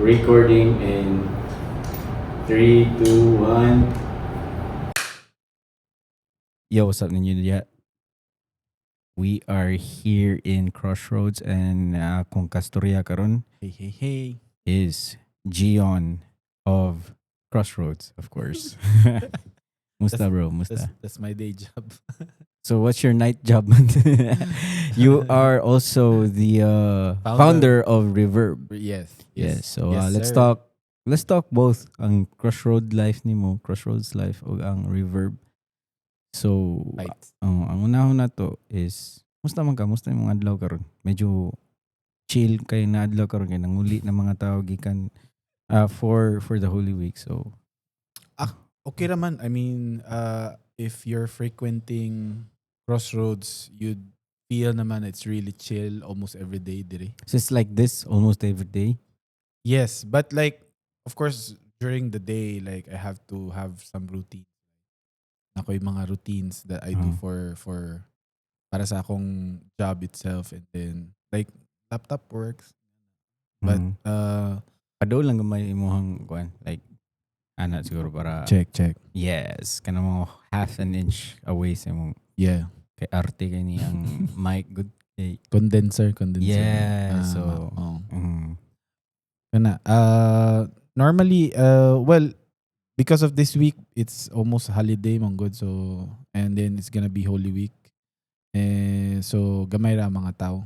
Recording in 3, 2, 1. Yo, what's up, ninyo diha? We are here in Crossroads and akong kastorya karon Hey, hey, hey. Is Gion of Crossroads, of course. Musta, bro? Musta? That's my day job. So what's your night job? You are also the founder Founder. Of Reverb. Yes. Yes. So Yes, let's sir. Talk let's talk both ang Crossroad life nimo, Crossroads life ug ang Reverb. So ang unahon nato is musta man ka? Musta imong adlaw karon? Medyo chill kay na adlaw karon kay nanguli na mga tao gikan for the Holy Week. So Okay raman. I mean, if you're frequenting Crossroads, you'd feel naman it's really chill almost every day diri. So it's like this almost every day. Yes, but like, of course, during the day, like, I have to have some routine. Naa koy mga routines that I do for para sa akong job itself and then like laptop works. But Paduol lang gamay imong kuan, like ana siguro para Check, check. Yes, kanang mga half an inch away sa imong kay arte kay ni ang mic good kay Condenser, condenser. Yeah, Ah, so oh. Kana. Normally, well, because of this week, it's almost holiday man gud. So, and then it's gonna be Holy Week. And so, gamay ra mga tao.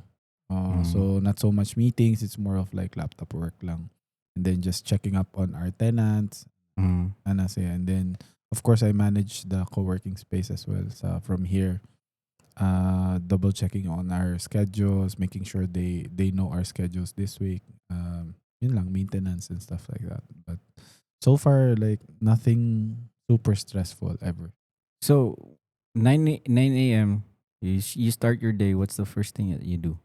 So, not so much meetings. It's more of like laptop work lang. And then just checking up on our tenants. Ana siya. And then, of course, I manage the co-working space as well. So, from here, double checking on our schedules, making sure they know our schedules this week. Yun lang, maintenance and stuff like that. But so far, like, nothing super stressful ever. So 9 a.m. you start your day. What's the first thing that you do?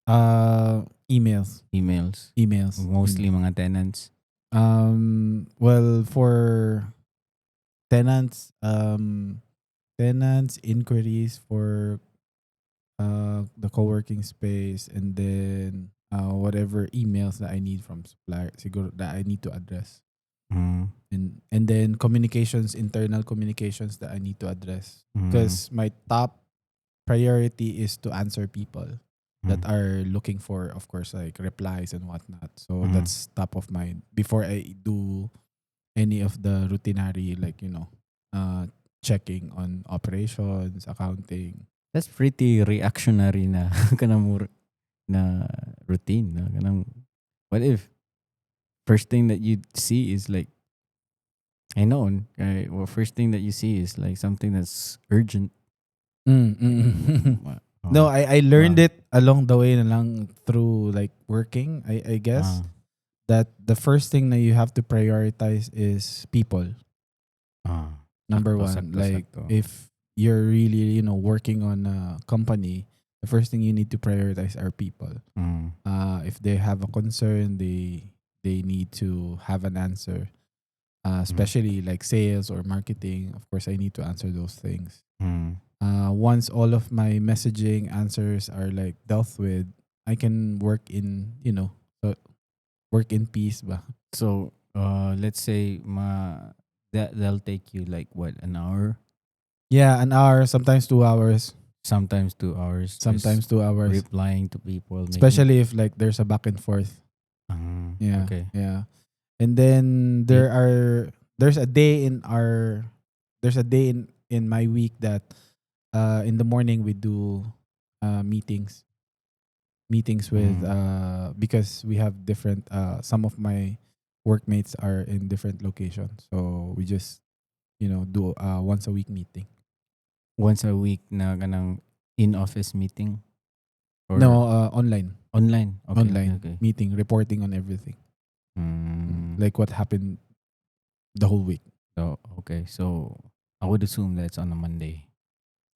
Emails. Emails. Emails. Mostly mga tenants. Well, for tenants, tenants inquiries for the co-working space, and then whatever emails that I need from supplier, siguro that I need to address, and then communications, internal communications that I need to address, because my top priority is to answer people that are looking for, of course, like replies and whatnot. So that's top of mind before I do any of the routinary, like, checking on operations, accounting. That's pretty reactionary na kanang na routine. Na kanang, what if first thing that you see is like, I know, right? Well, first thing that you see is like something that's urgent. No, I learned it along the way na lang through like working, I guess, that the first thing that you have to prioritize is people. Number Sakto, one, sakto, like sakto. If you're really working on a company, the first thing you need to prioritize are people. If they have a concern, they need to have an answer. Especially like sales or marketing, of course, I need to answer those things. Once all of my messaging answers are like dealt with, I can work in, you know, so work in peace ba. So, let's say ma that they'll take you like what, an hour? Yeah, an hour, sometimes 2 hours. Sometimes 2 hours just Sometimes 2 hours. Replying to people, making Especially if like there's a back and forth. Ah, okay. Yeah. And then there's a day in my week that in the morning we do meetings. Meetings with because we have different some of my workmates are in different locations. So we just do once a week meeting. Once a week na kanang in-office meeting? Or No, online. Online. Okay, Online meeting, reporting on everything. Like what happened the whole week. So okay, so I would assume that's on a Monday.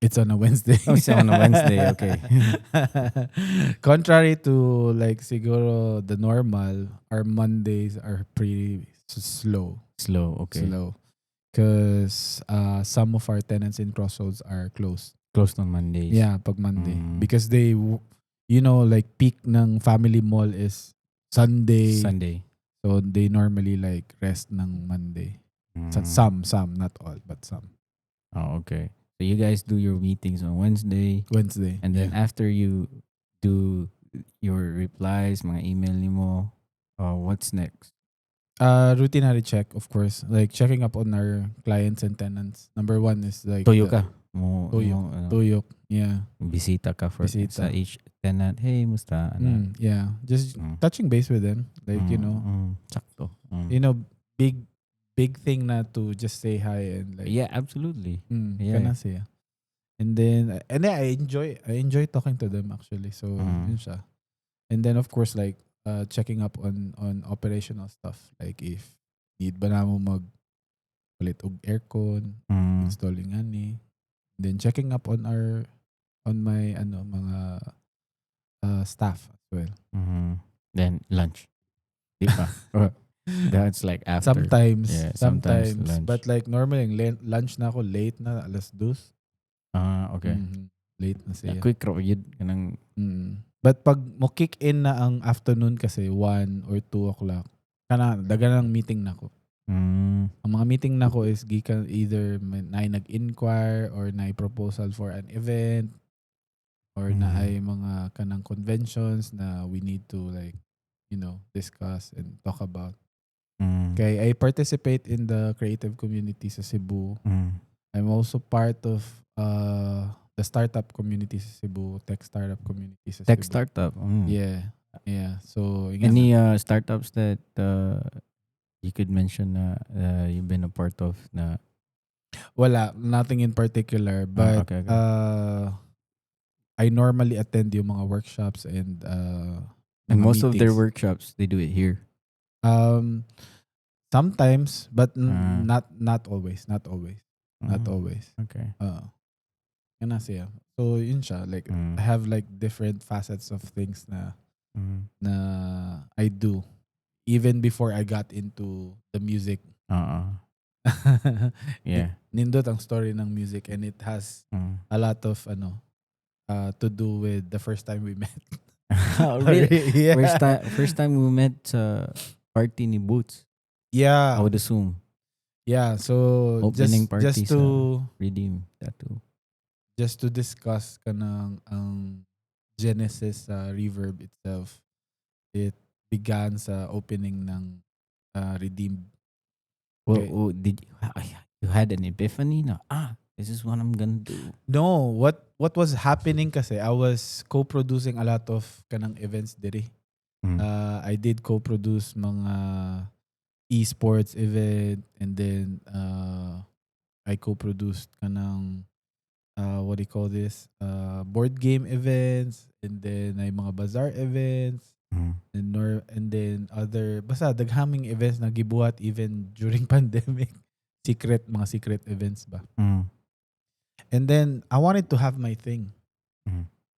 It's on a Wednesday. Oh, it's on a Wednesday, okay. Contrary to like siguro the normal, our Mondays are pretty slow. Slow, okay. Slow. Because some of our tenants in Crossroads are closed. Closed on Mondays. Yeah, pag Monday. Because they, like peak ng Family Mall is Sunday. Sunday. So they normally like rest ng Monday. Some, not all, but some. Oh, okay. So you guys do your meetings on Wednesday Wednesday. And then Yeah. after you do your replies, mga email nimo, what's next? Routinary check, of course. Like checking up on our clients and tenants. Number one is like Tuyo ka. Mo, Tuyo. Mo, ano, Tuyok. Yeah. Bisita ka for Bisita. Sa each tenant. "Hey, musta?" Ano? Yeah. Just touching base with them. Like, Sakto. Big, big thing na to just say hi and like, Yeah, absolutely. Kana siya. And then I enjoy talking to them actually. So, yun siya. And then of course like checking up on operational stuff. Like if need ba namo mag palit og aircon, installing ani. Then checking up on my ano mga staff as well. Then lunch. Di pa? Or that's like after. Sometimes, Yeah, sometimes sometimes, lunch. But like normally ang lunch na ako late na, alas dos. Ah, okay. Late na siya. Yeah, quick ra gyud kanang But pag mo kick in na ang afternoon kasi 1 or 2 o'clock, kana dagan ng meeting na ko. Ang mga meeting na ko is gikan either may naay nag-inquire or naay proposal for an event or naay mga kanang conventions na we need to like discuss and talk about. Kay I participate in the creative community sa Cebu. I'm also part of the startup community sa Cebu, tech startup community sa Tech Cebu. Startup. Yeah. So, yun nga. Any startups that you could mention na you've been a part of na? Wala, nothing in particular, but I normally attend yung mga workshops and And mga most of their meetings. Workshops, they do it here. Sometimes, but Ah. not always, not always, not always. Yun na siya. So yun siya, like I have like different facets of things na na I do even before I got into the music. Oo. Nindot ang story ng music and it has a lot of ano to do with the first time we met. Oh, really? Yeah. First time we met sa party ni Boots. Yeah. I would assume. Yeah, so Opening just party just sa to Redeem Tattoo. Just to discuss kanang ang genesis sa Reverb itself. It began sa opening ng Redeem. Well, Okay. oh, did you, you had an epiphany? No. "Ah, this is what I'm gonna do." No, what was happening kasi I was co-producing a lot of kanang events diri. I did co-produce mga esports event and then I co-produced kanang what do you call this? Board game events and then ay mga bazaar events and nor and then other basta daghaming events na gibuhat even during pandemic. Secret, mga secret events ba. And then I wanted to have my thing.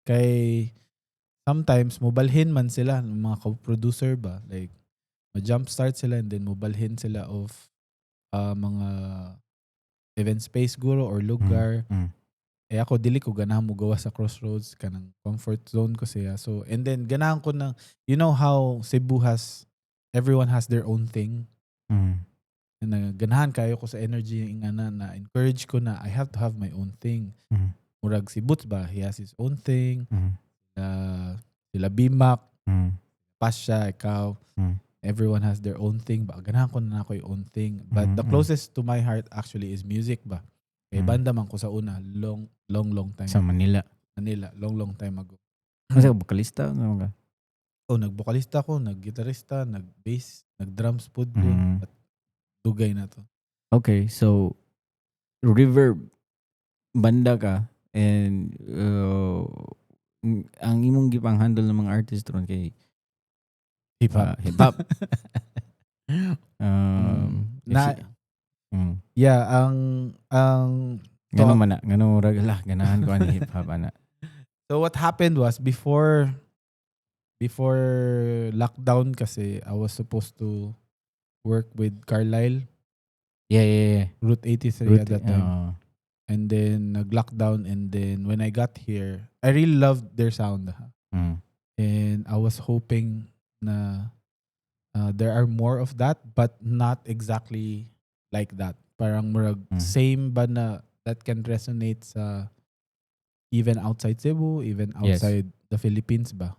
Kay sometimes mobalhin man sila ng mga co-producer ba, like ma-jump start sila and then mobalhin sila of mga event space guro or lugar. Eh ako dili ko ganahan mo gawa sa Crossroads, kanang comfort zone ko siya. So and then ganahan ko na you know how Cebu has everyone has their own thing. Na ganahan kayo ko sa energy nga na encourage ko na I have to have my own thing. Murag si Boots ba, he has his own thing. Sila Bimac, Pasha, ikaw. Everyone has their own thing ba. Ganahan ko na ako yung own thing. But the closest to my heart actually is music ba. Kay banda man ko sa una, long, long, long time. Sa Manila. Manila, long, long time ago. Kasi bokalista ano ka? Oh, nagbokalista ko, naggitarista, nag-bass, nag-drums pud ko. But dugay na to. Okay, so Reverb, banda ka and ang imong gipang handle ng mga artist ron kay Hip hop. Hip hop. If Yeah, ang Ngano man na, ngano murag lah ganahan ko ani hip hop ana. So what happened was before lockdown kasi I was supposed to work with Carlisle, Route 83 at that time. And then nag-lockdown and then when I got here, I really loved their sound, ha. And I was hoping na There are more of that, but not exactly like that. Parang murag same ba na that can resonate sa even outside Cebu, even outside the Philippines ba.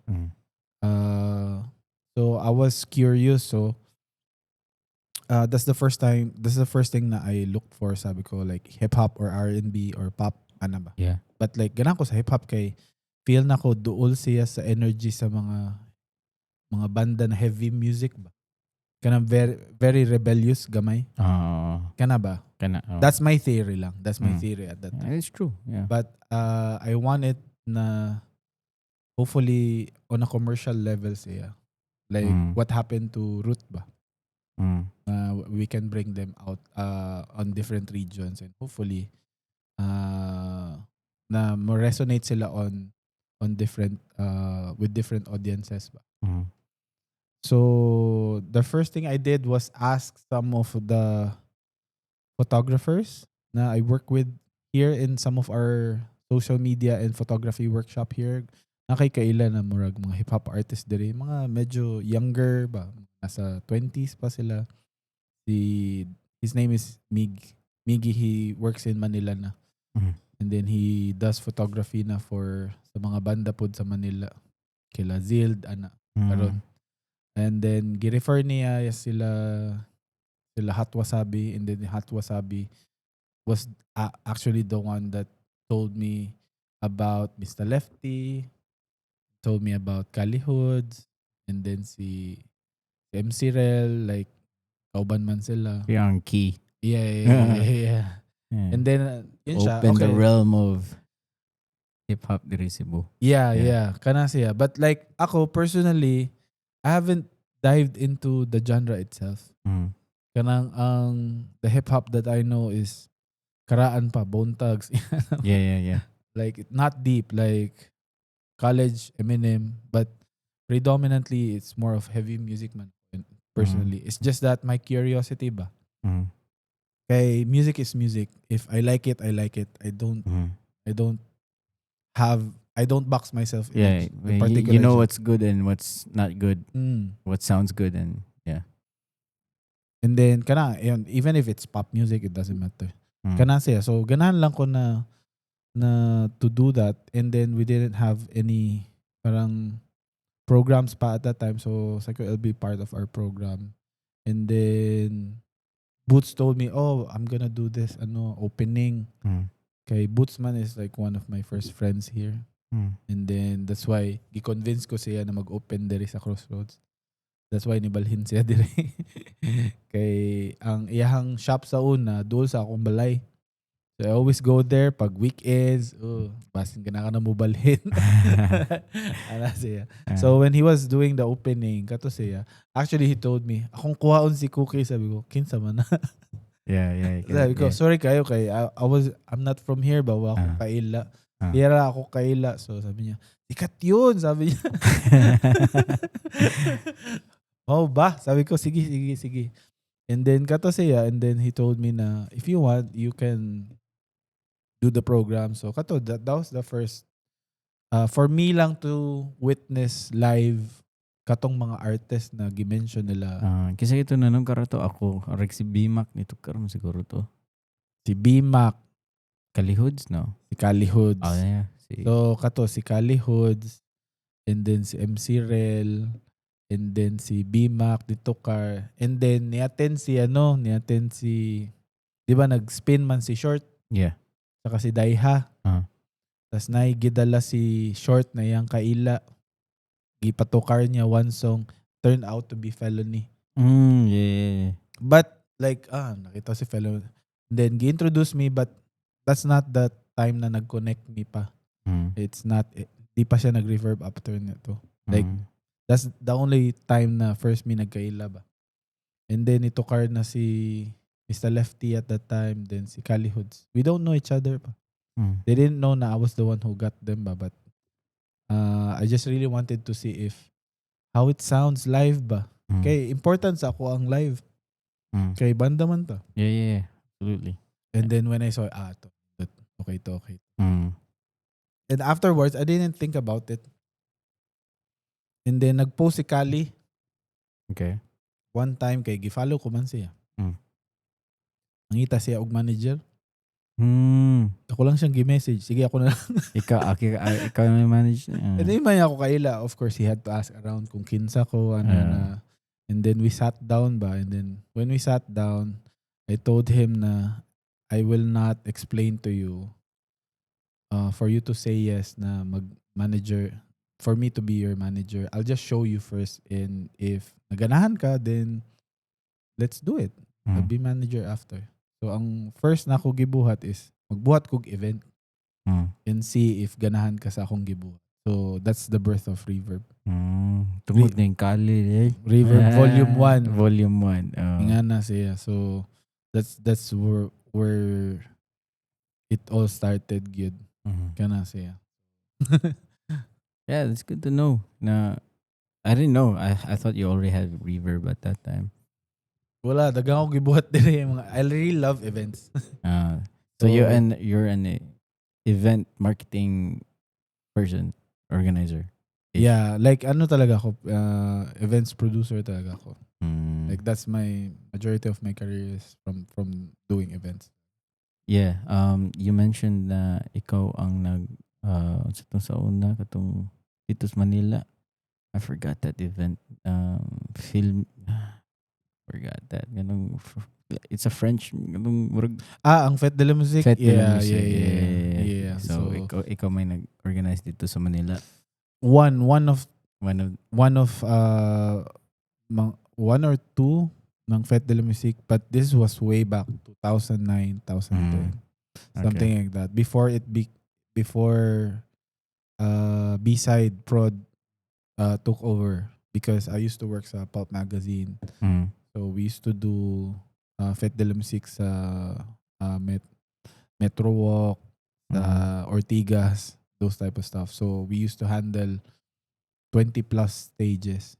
So I was curious. So that's the first time, that's the first thing na I looked for. Sabi ko, like, hip hop or R&B or pop, ano ba. But like, ganahan ko sa hip hop kay feel nako duol siya sa energy sa mga banda na heavy music ba. Kanang very very rebellious gamay. Kana ba? Kana. Oh. That's my theory lang. That's my theory at that time. Yeah, it's true. Yeah. But I want it na hopefully on a commercial level siya. Like what happened to Root ba? We can bring them out on different regions and hopefully na mo resonate sila on different with different audiences ba. So the first thing I did was ask some of the photographers na I work with here in some of our social media and photography workshop here. Naa kay kaila na murag mga hip hop artists diri, mga medyo younger ba, nasa 20s pa sila. Si his name is Mig. Miggy, he works in Manila na. And then he does photography na for sa mga banda pod sa Manila. Kila Zild, ana. Karon. And then gi-refer niya sila Hot Wasabi, and then Hot Wasabi was actually the one that told me about Mr. Lefty, told me about Cali Hoods, and then si MC Rel, like kauban man sila. Yung key. Yeah. And then yun siya. Open the realm of hip hop diri Cebu. Yeah. Kana siya. But like ako personally, I haven't dived into the genre itself. Kanang ang the hip hop that I know is karaan pa, Bone Thugs. Like, not deep like college Eminem, but predominantly it's more of heavy music man. Personally, it's just that my curiosity ba. Kay music is music. If I like it, I like it. I don't I don't box myself in Yeah, a particular you know genre. What's good and what's not good, what sounds good and yeah. And then kana yun, even if it's pop music, it doesn't matter. Kana siya. So ganahan lang ko na to do that, and then we didn't have any parang programs pa at that time. So sabi ko it'll be part of our program. And then Boots told me, "Oh, I'm gonna do this ano opening." Kay Bootsman is like one of my first friends here. And then that's why gi-convince ko siya na mag-open diri sa Crossroads. That's why nibalhin siya diri. Kay ang iyahang shop sa una duol sa akong balay. So I always go there pag weekends. Oh, basin ka na mo balhin. Ana siya. So when he was doing the opening, kato siya. Actually, he told me, "Akong kuhaon si Cookie." Sabi ko, "Kinsa man na?" Sabi ko, "Sorry kayo kay I'm not from here ba, wa ako kaila." Tira ako kaila. So sabi niya, "Sikat yun," sabi niya. "Oh ba?" Sabi ko, "Sige, sige, sige." And then kato siya, and then he told me na if you want, you can do the program. So kato, that was the first for me lang to witness live katong mga artist na gi-mention nila. Ah, kasi ito na nung karato ako, arag si BMAC nito karon siguro to. Si BMAC, Cali Hoods, no? Si Cali Hoods. Oh, yeah. Si, So kato si Cali Hoods and then si MC Rel and then si BMAC dito car and then ni-attend si ano, ni-attend si, di ba nag-spin man si Short saka si Daiha. Tas naay gidala si Short na iyang kaila. Gipatukar niya one song, turned out to be Felony. But like nakita si Felony. Then gi-introduce me, but that's not the time na nag-connect me pa. It's not eh, di pa siya nag-reverb after nito. Like, that's the only time na first me nagkaila ba. And then itukar na si Mr. Lefty at that time, then si Cali Hoods. We don't know each other pa. They didn't know na I was the one who got them ba, but I just really wanted to see if how it sounds live ba. Kay important sa ako ang live. Kay banda man ta. Yeah. Absolutely. And then when I saw, to, that, okay to, okay. And afterwards, I didn't think about it. And then nag-post si Kali. One time kay gi-follow ko man siya. Nangita siya og manager. Ako lang siyang gi-message. Sige, ako na lang. Ikaw, aki, ikaw may manage. And then man ako kaila. Of course, he had to ask around kung kinsa ko, ano na. And then we sat down ba? And then when we sat down, I told him na I will not explain to you for you to say yes na mag-manager, for me to be your manager. I'll just show you first, and if naganahan ka, then let's do it. I'll be manager after. So ang first na ako gibuhat is magbuhat kog event and see if ganahan ka sa akong gibuhat. So that's the birth of Reverb. Tungod na yung kali eh. Reverb Volume 1. Volume 1. Oh. Nga na siya. So that's where it all started gyud. Kana siya. Yeah, that's good to know. Na I didn't know. I thought you already had Reverb at that time. Wala, daghang ako gibuhat diri mga I really love events. So you're an event marketing person, organizer. Ish. Yeah, like ano talaga ako, events producer talaga ako. Like that's my majority of my career is from doing events. Yeah, you mentioned na ikaw ang nag sa tong sa una katong dito sa Manila. I forgot that event. Film, forgot that. Ganong it's a French ganong murag Ah, ang Fête de la Musique. Fête de la Musique. Yeah. So, ikaw may nag-organize dito sa Manila. One of One of one or two ng Fête de la Musique, but this was way back 2009, 2010. Something like that. Before B-side prod took over, because I used to work sa Pulp Magazine. So we used to do Fête de la Musique sa Metro Walk, sa Ortigas, those type of stuff. So we used to handle 20 plus stages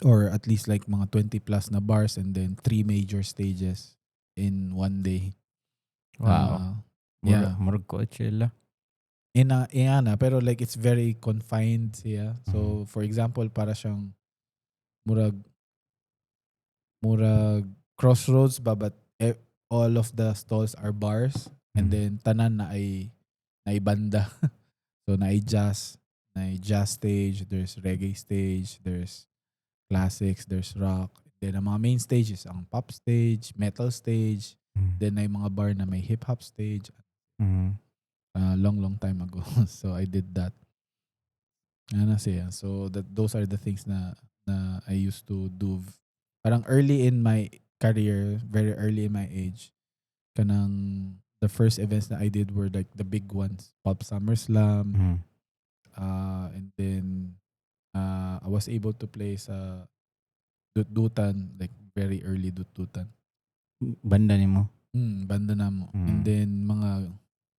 or at least like mga 20 plus na bars and then three major stages in one day. Wow. Yeah. Murag Coachella. Ina ingana, pero like it's very confined siya. So for example, para siyang murag crossroads ba, but all of the stalls are bars and then tanan na ay banda. So naay jazz stage, there's reggae stage, there's classics, there's rock. Then ang mga main stages, ang pop stage, metal stage, then ay mga bar na may hip hop stage. Long, long time ago. So I did that. Ano siya. So that those are the things na I used to do. Parang early in my career, very early in my age, kanang the first events that I did were like the big ones. Pop Summer Slam, and then I was able to play sa Dutdutan, like very early Dutdutan. Banda nimo. Banda namo. And then mga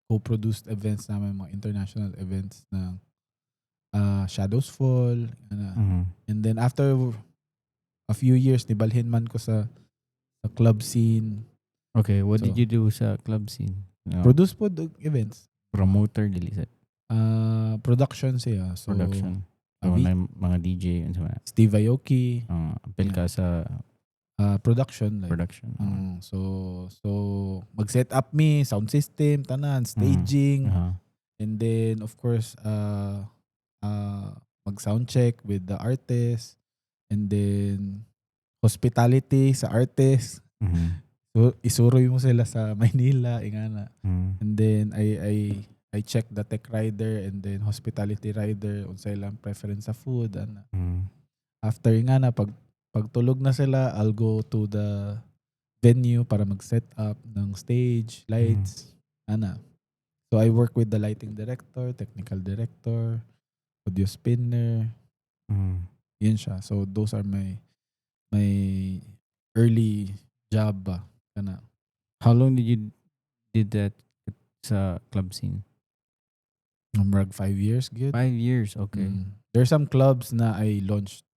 co-produced events namin, mga international events na Shadows Fall. Ano. And then after a few years, nibalhin man ko sa club scene. Okay, what So, did you do sa club scene? No. Produce po the events. Promoter dili sa Production siya. So, production. So, na mga DJ and so on. Steve Aoki. Apil ka sa Production. Like, production. So mag-set up mi, sound system, tanan, staging, and then of course mag sound check with the artist and then hospitality sa artist. So isuroy mo sila sa Maynila, ingana. And then I check the tech rider and then hospitality rider, unsay ilang preference sa food ana. After ingana, pag pagtulog na sila, I'll go to the venue para mag-set up ng stage, lights, ana. So I work with the lighting director, technical director, audio spinner, yun siya. So those are my early job ba kana. How long did you did that sa club scene? Murag 5 years good. 5 years, okay. There's some clubs na I launched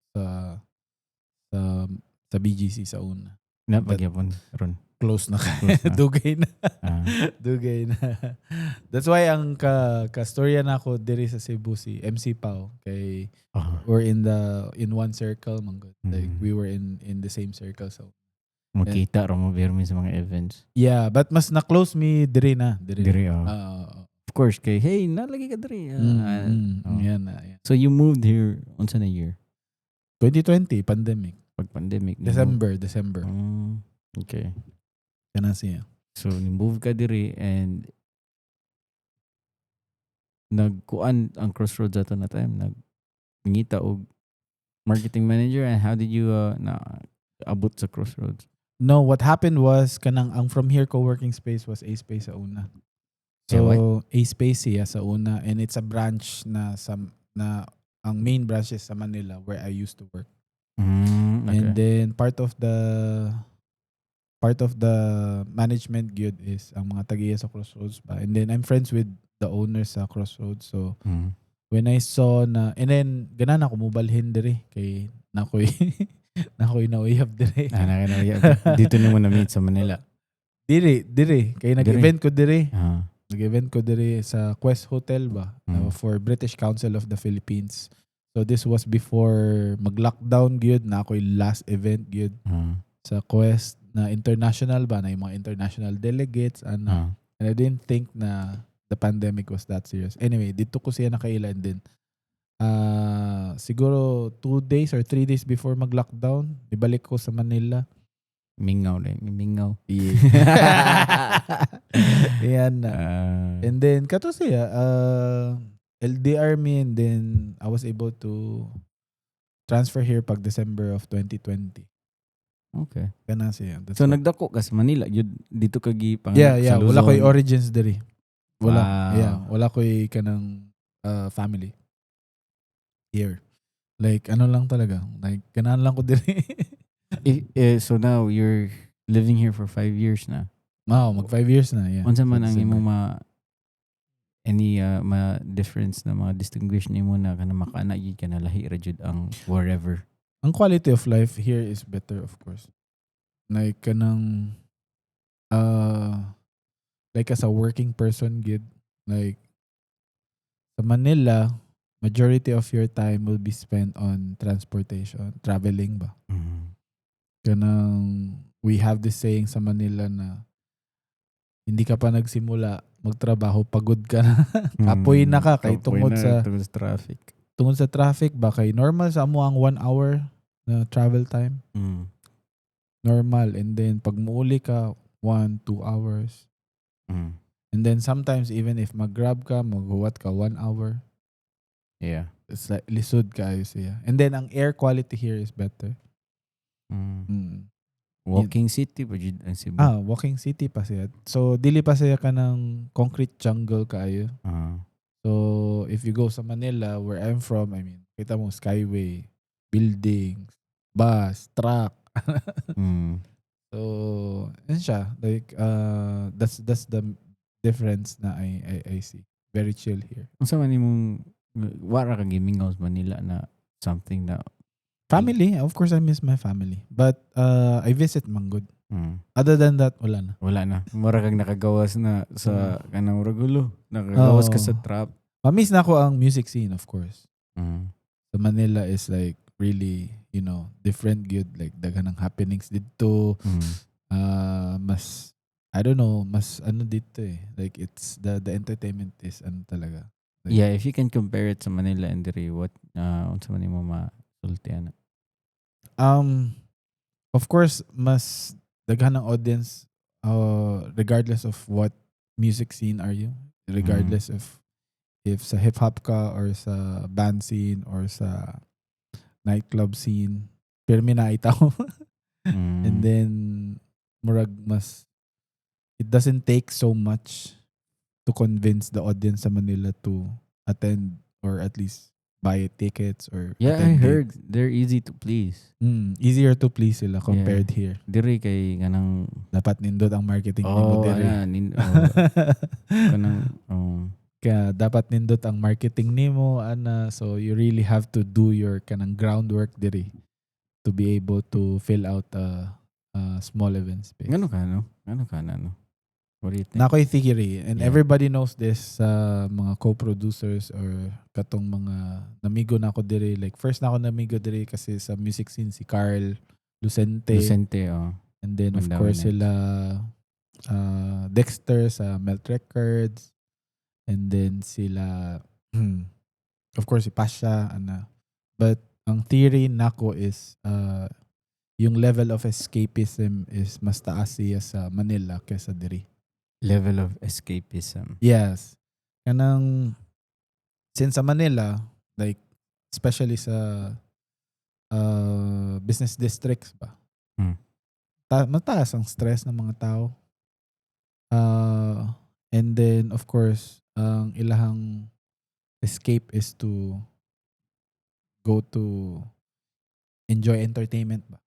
sa BGC sa una. Na pagyapon ron. Close na ka. Close na. Dugay na. Ah. Dugay na. That's why ang ka-storya nako diri sa Cebu si MC Pau kay we're in one circle man gud. Like we were in the same circle, so Magkita ra mo pirmi sa mga events. Yeah, but mas na close mi diri na, diri. Diri, oh. Ah. Of course kay, "Hey, nalagi ka diri." Oh. Yan na, yan. So you moved here unsa na year? 2020 pandemic. Pag pandemic ni December, December. Okay. Kana siya. So ni-move ka diri and nagkuan ang Crossroads ato na time, nag ngita og marketing manager, and how did you na abot sa Crossroads? No, what happened was kanang ang From Here co-working space was A Space sa una. Eh, So what? A Space siya sa una and it's a branch na sa na ang main branch is sa Manila where I used to work. And then part of the management gyud is ang mga tagiya sa Crossroads ba. And then I'm friends with the owners sa Crossroads. So when I saw na, and then ganan ako mubalhin diri kay nakoy nauyab diri. Ah, dito nimo na meet sa Manila? Diri, diri kay nag-event ko diri. Nag-event ko diri sa Quest Hotel ba for British Council of the Philippines. So this was before mag-lockdown gyud na ako'y last event gyud sa Quest na international ba, na yung mga international delegates ano. And I didn't think na the pandemic was that serious. Anyway, dito ko siya nakaila and then siguro 2 days or 3 days before mag-lockdown, ibalik ko sa Manila. Mingaw din, mingaw. Yeah. Yan na. And then kato siya, LDR me and then I was able to transfer here pag December of 2020. Kana siya. That's So nagdako ka sa Manila, yun, dito ka gi Yeah. sa Wala ko'y Luzon. origins diri. Wala. Yeah, wala ko'y kanang family here. Like ano lang talaga. Like ganahan lang ko diri. Eh, so now you're living here for 5 years na. Wow, mag 5 years na. Yeah. Unsa man Sa ang December. imong ma any ma difference na mga distinguish nimo na kana makaana gyud ka na lahi ra jud ang wherever? Ang quality of life here is better, of course. Like kanang like as a working person gid, like sa Manila, majority of your time will be spent on transportation, traveling ba. Kanang we have this saying sa Manila na hindi ka pa nagsimula magtrabaho, pagod ka na. Kapoy na ka kay Kapoy tungod na, tungod sa traffic. Tungod sa traffic ba, kay normal sa amo ang 1 hour na travel time. Normal. And then pag muuli ka, 1-2 hours. And then sometimes even if mag-Grab ka, maghuwat ka 1 hour. It's like lisod kaayo siya. And then ang air quality here is better. Walking city pa jud ang Cebu. Ah, walking city pa siya. So dili pa siya kanang concrete jungle kaayo. So if you go sa Manila, where I'm from, I mean, kita mo skyway, buildings, bus, truck. So, yun siya. Like, that's the difference na I see. Very chill here. Unsa man imong wara ka gimingaw sa Manila na something na Family, of course I miss my family. But I visit man gud. Other than that, wala na. Wala na. Mura kang nakagawas na sa kanang murag gulo. Nakagawas ka Oo. Sa trap. Ma-miss na ako ang music scene, of course. So Manila is like really, different good. Like daghan ng happenings dito. Mas I don't know, mas ano dito eh. Like it's the entertainment is ano talaga. Like, Yeah, if you can compare it sa Manila and diri, what unsa man nimo masulti ana? Of course, mas daghan ng audience regardless of what music scene are you, regardless if sa hip hop ka or sa band scene or sa nightclub scene, pirmi na itaw. And then murag mas it doesn't take so much to convince the audience sa Manila to attend or at least buy tickets or Yeah, I attend heard gigs. They're easy to please. Easier to please sila compared here. Diri kay kanang Dapat nindot ang marketing nimo oh, diri. ana, oh, kanang oh. Kaya dapat nindot ang marketing nimo ana, so you really have to do your kanang groundwork diri to be able to fill out a Small event space. Ngano ka, no? Ngano ka na, no? What do you think? Naa ko'y theory and everybody knows this sa mga co-producers or katong mga namigo na ako diri. Like, first na ako namigo diri kasi sa music scene, si Carl Lucente. Lucente, oh. And then, of Mandawi course, Nights. Sila Dexter sa Melt Records. And then sila, of course, si Pasha. Ana. But ang theory nako is yung level of escapism is mas taas siya sa Manila kaysa diri. Level of escapism. Yes. Kanang since sa Manila, like, especially sa business districts ba? Mataas ang stress ng mga tao. And then, of course, ang ilahang escape is to go to enjoy entertainment ba?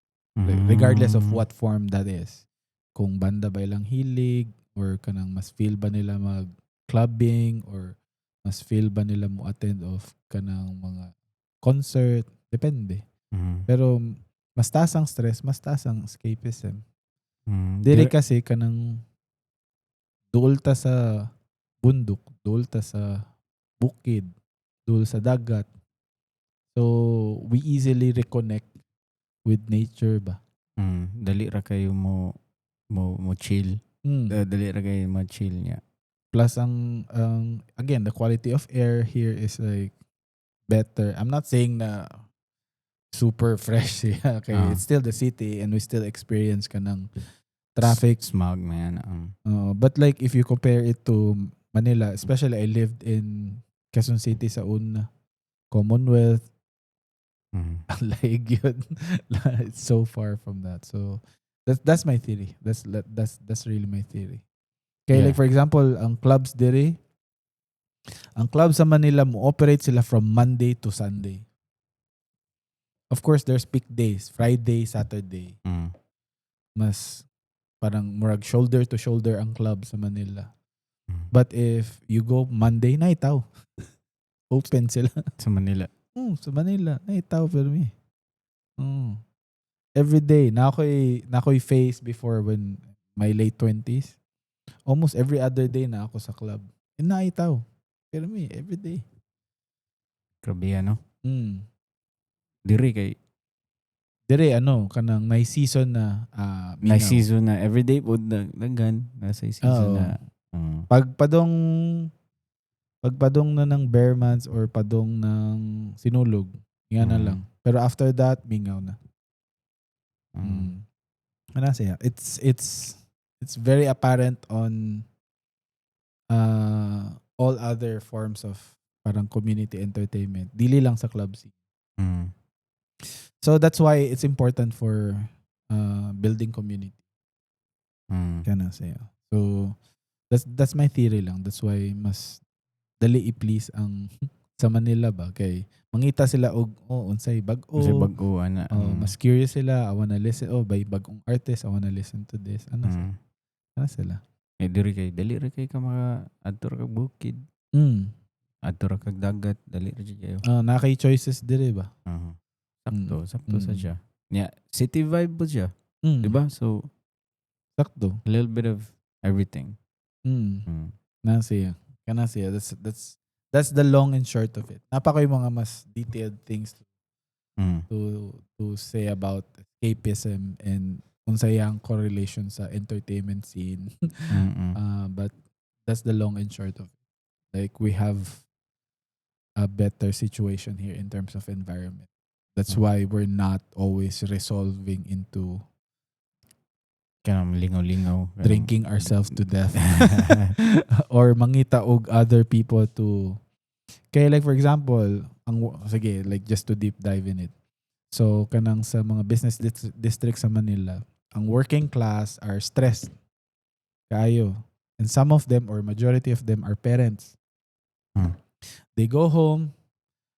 Regardless of what form that is. Kung banda ba ilang hilig or kanang mas feel ba nila mag clubbing or mas feel ba nila mo attend of kanang mga concert, depende. Pero mas taas ang stress, mas taas ang escapism. Diri kasi, kanang duol ta sa bundok, duol ta sa bukid, duol sa dagat. So we easily reconnect with nature ba. Dali ra kayo mo chill. Dali ra kayo mo chill niya. Plus ang again, the quality of air here is like better. I'm not saying na super fresh siya. Okay, it's still the city and we still experience kanang traffic. Smog, man. But like, if you compare it to Manila, especially I lived in Quezon City sa una, Commonwealth, like yun. It's so far from that. So that's my theory. That's really my theory. Kaya like, for example, ang clubs diri, ang clubs sa Manila, mo operate sila from Monday to Sunday. Of course, there's peak days, Friday, Saturday. Mas parang murag shoulder to shoulder ang club sa Manila. But if you go Monday, naay tao. Open sila. Sa Manila. Sa Manila, naay tao pero mi. Every day, naa ko'y phase before when my late 20s. Almost every other day naa ko sa club. And naay tao. Pero mi, every day. Grabe, ano? Diri kay Dire ano, kanang may season na na mingaw. Season na everyday po na daghan nasa season Oo. na. Pag padong na ng ber months or padong ng Sinulog, nga na lang. Pero after that, mingaw na. Ano siya? It's very apparent on all other forms of parang community entertainment. Dili lang sa club scene. So that's why it's important for building community. Kana siya. So that's my theory lang. That's why mas dali i-please ang sa Manila ba, kay mangita sila og, "Oh, unsay bag-o?" Kasi bag-o ana. Oh, mas curious sila. I wanna listen. "Oh, by bagong artist. I wanna listen to this." Ano, ano sila? Eh diri kay dali ra kay ka maka adto ra kag bukid, adto ra kag dagat, dali ra jud kayo. Ah, naa kay choices dire ba? Uh-huh. Sakto, sakto sa siya. Yeah, city vibe po siya, di ba? So Sakto. A little bit of everything. Na siya. Kana siya. That's the long and short of it. Naa pa ko'y mga mas detailed things to say about escapism and unsay ang correlation sa entertainment scene. But that's the long and short of it. Like, we have a better situation here in terms of environment. That's why we're not always resolving into Kanang lingaw-lingaw. Drinking ourselves to death or mangita og other people to. Kaya like, for example, ang sige, like, just to deep dive in it. So kanang sa mga business district sa Manila, ang working class are stressed kaayo and some of them or majority of them are parents. They go home,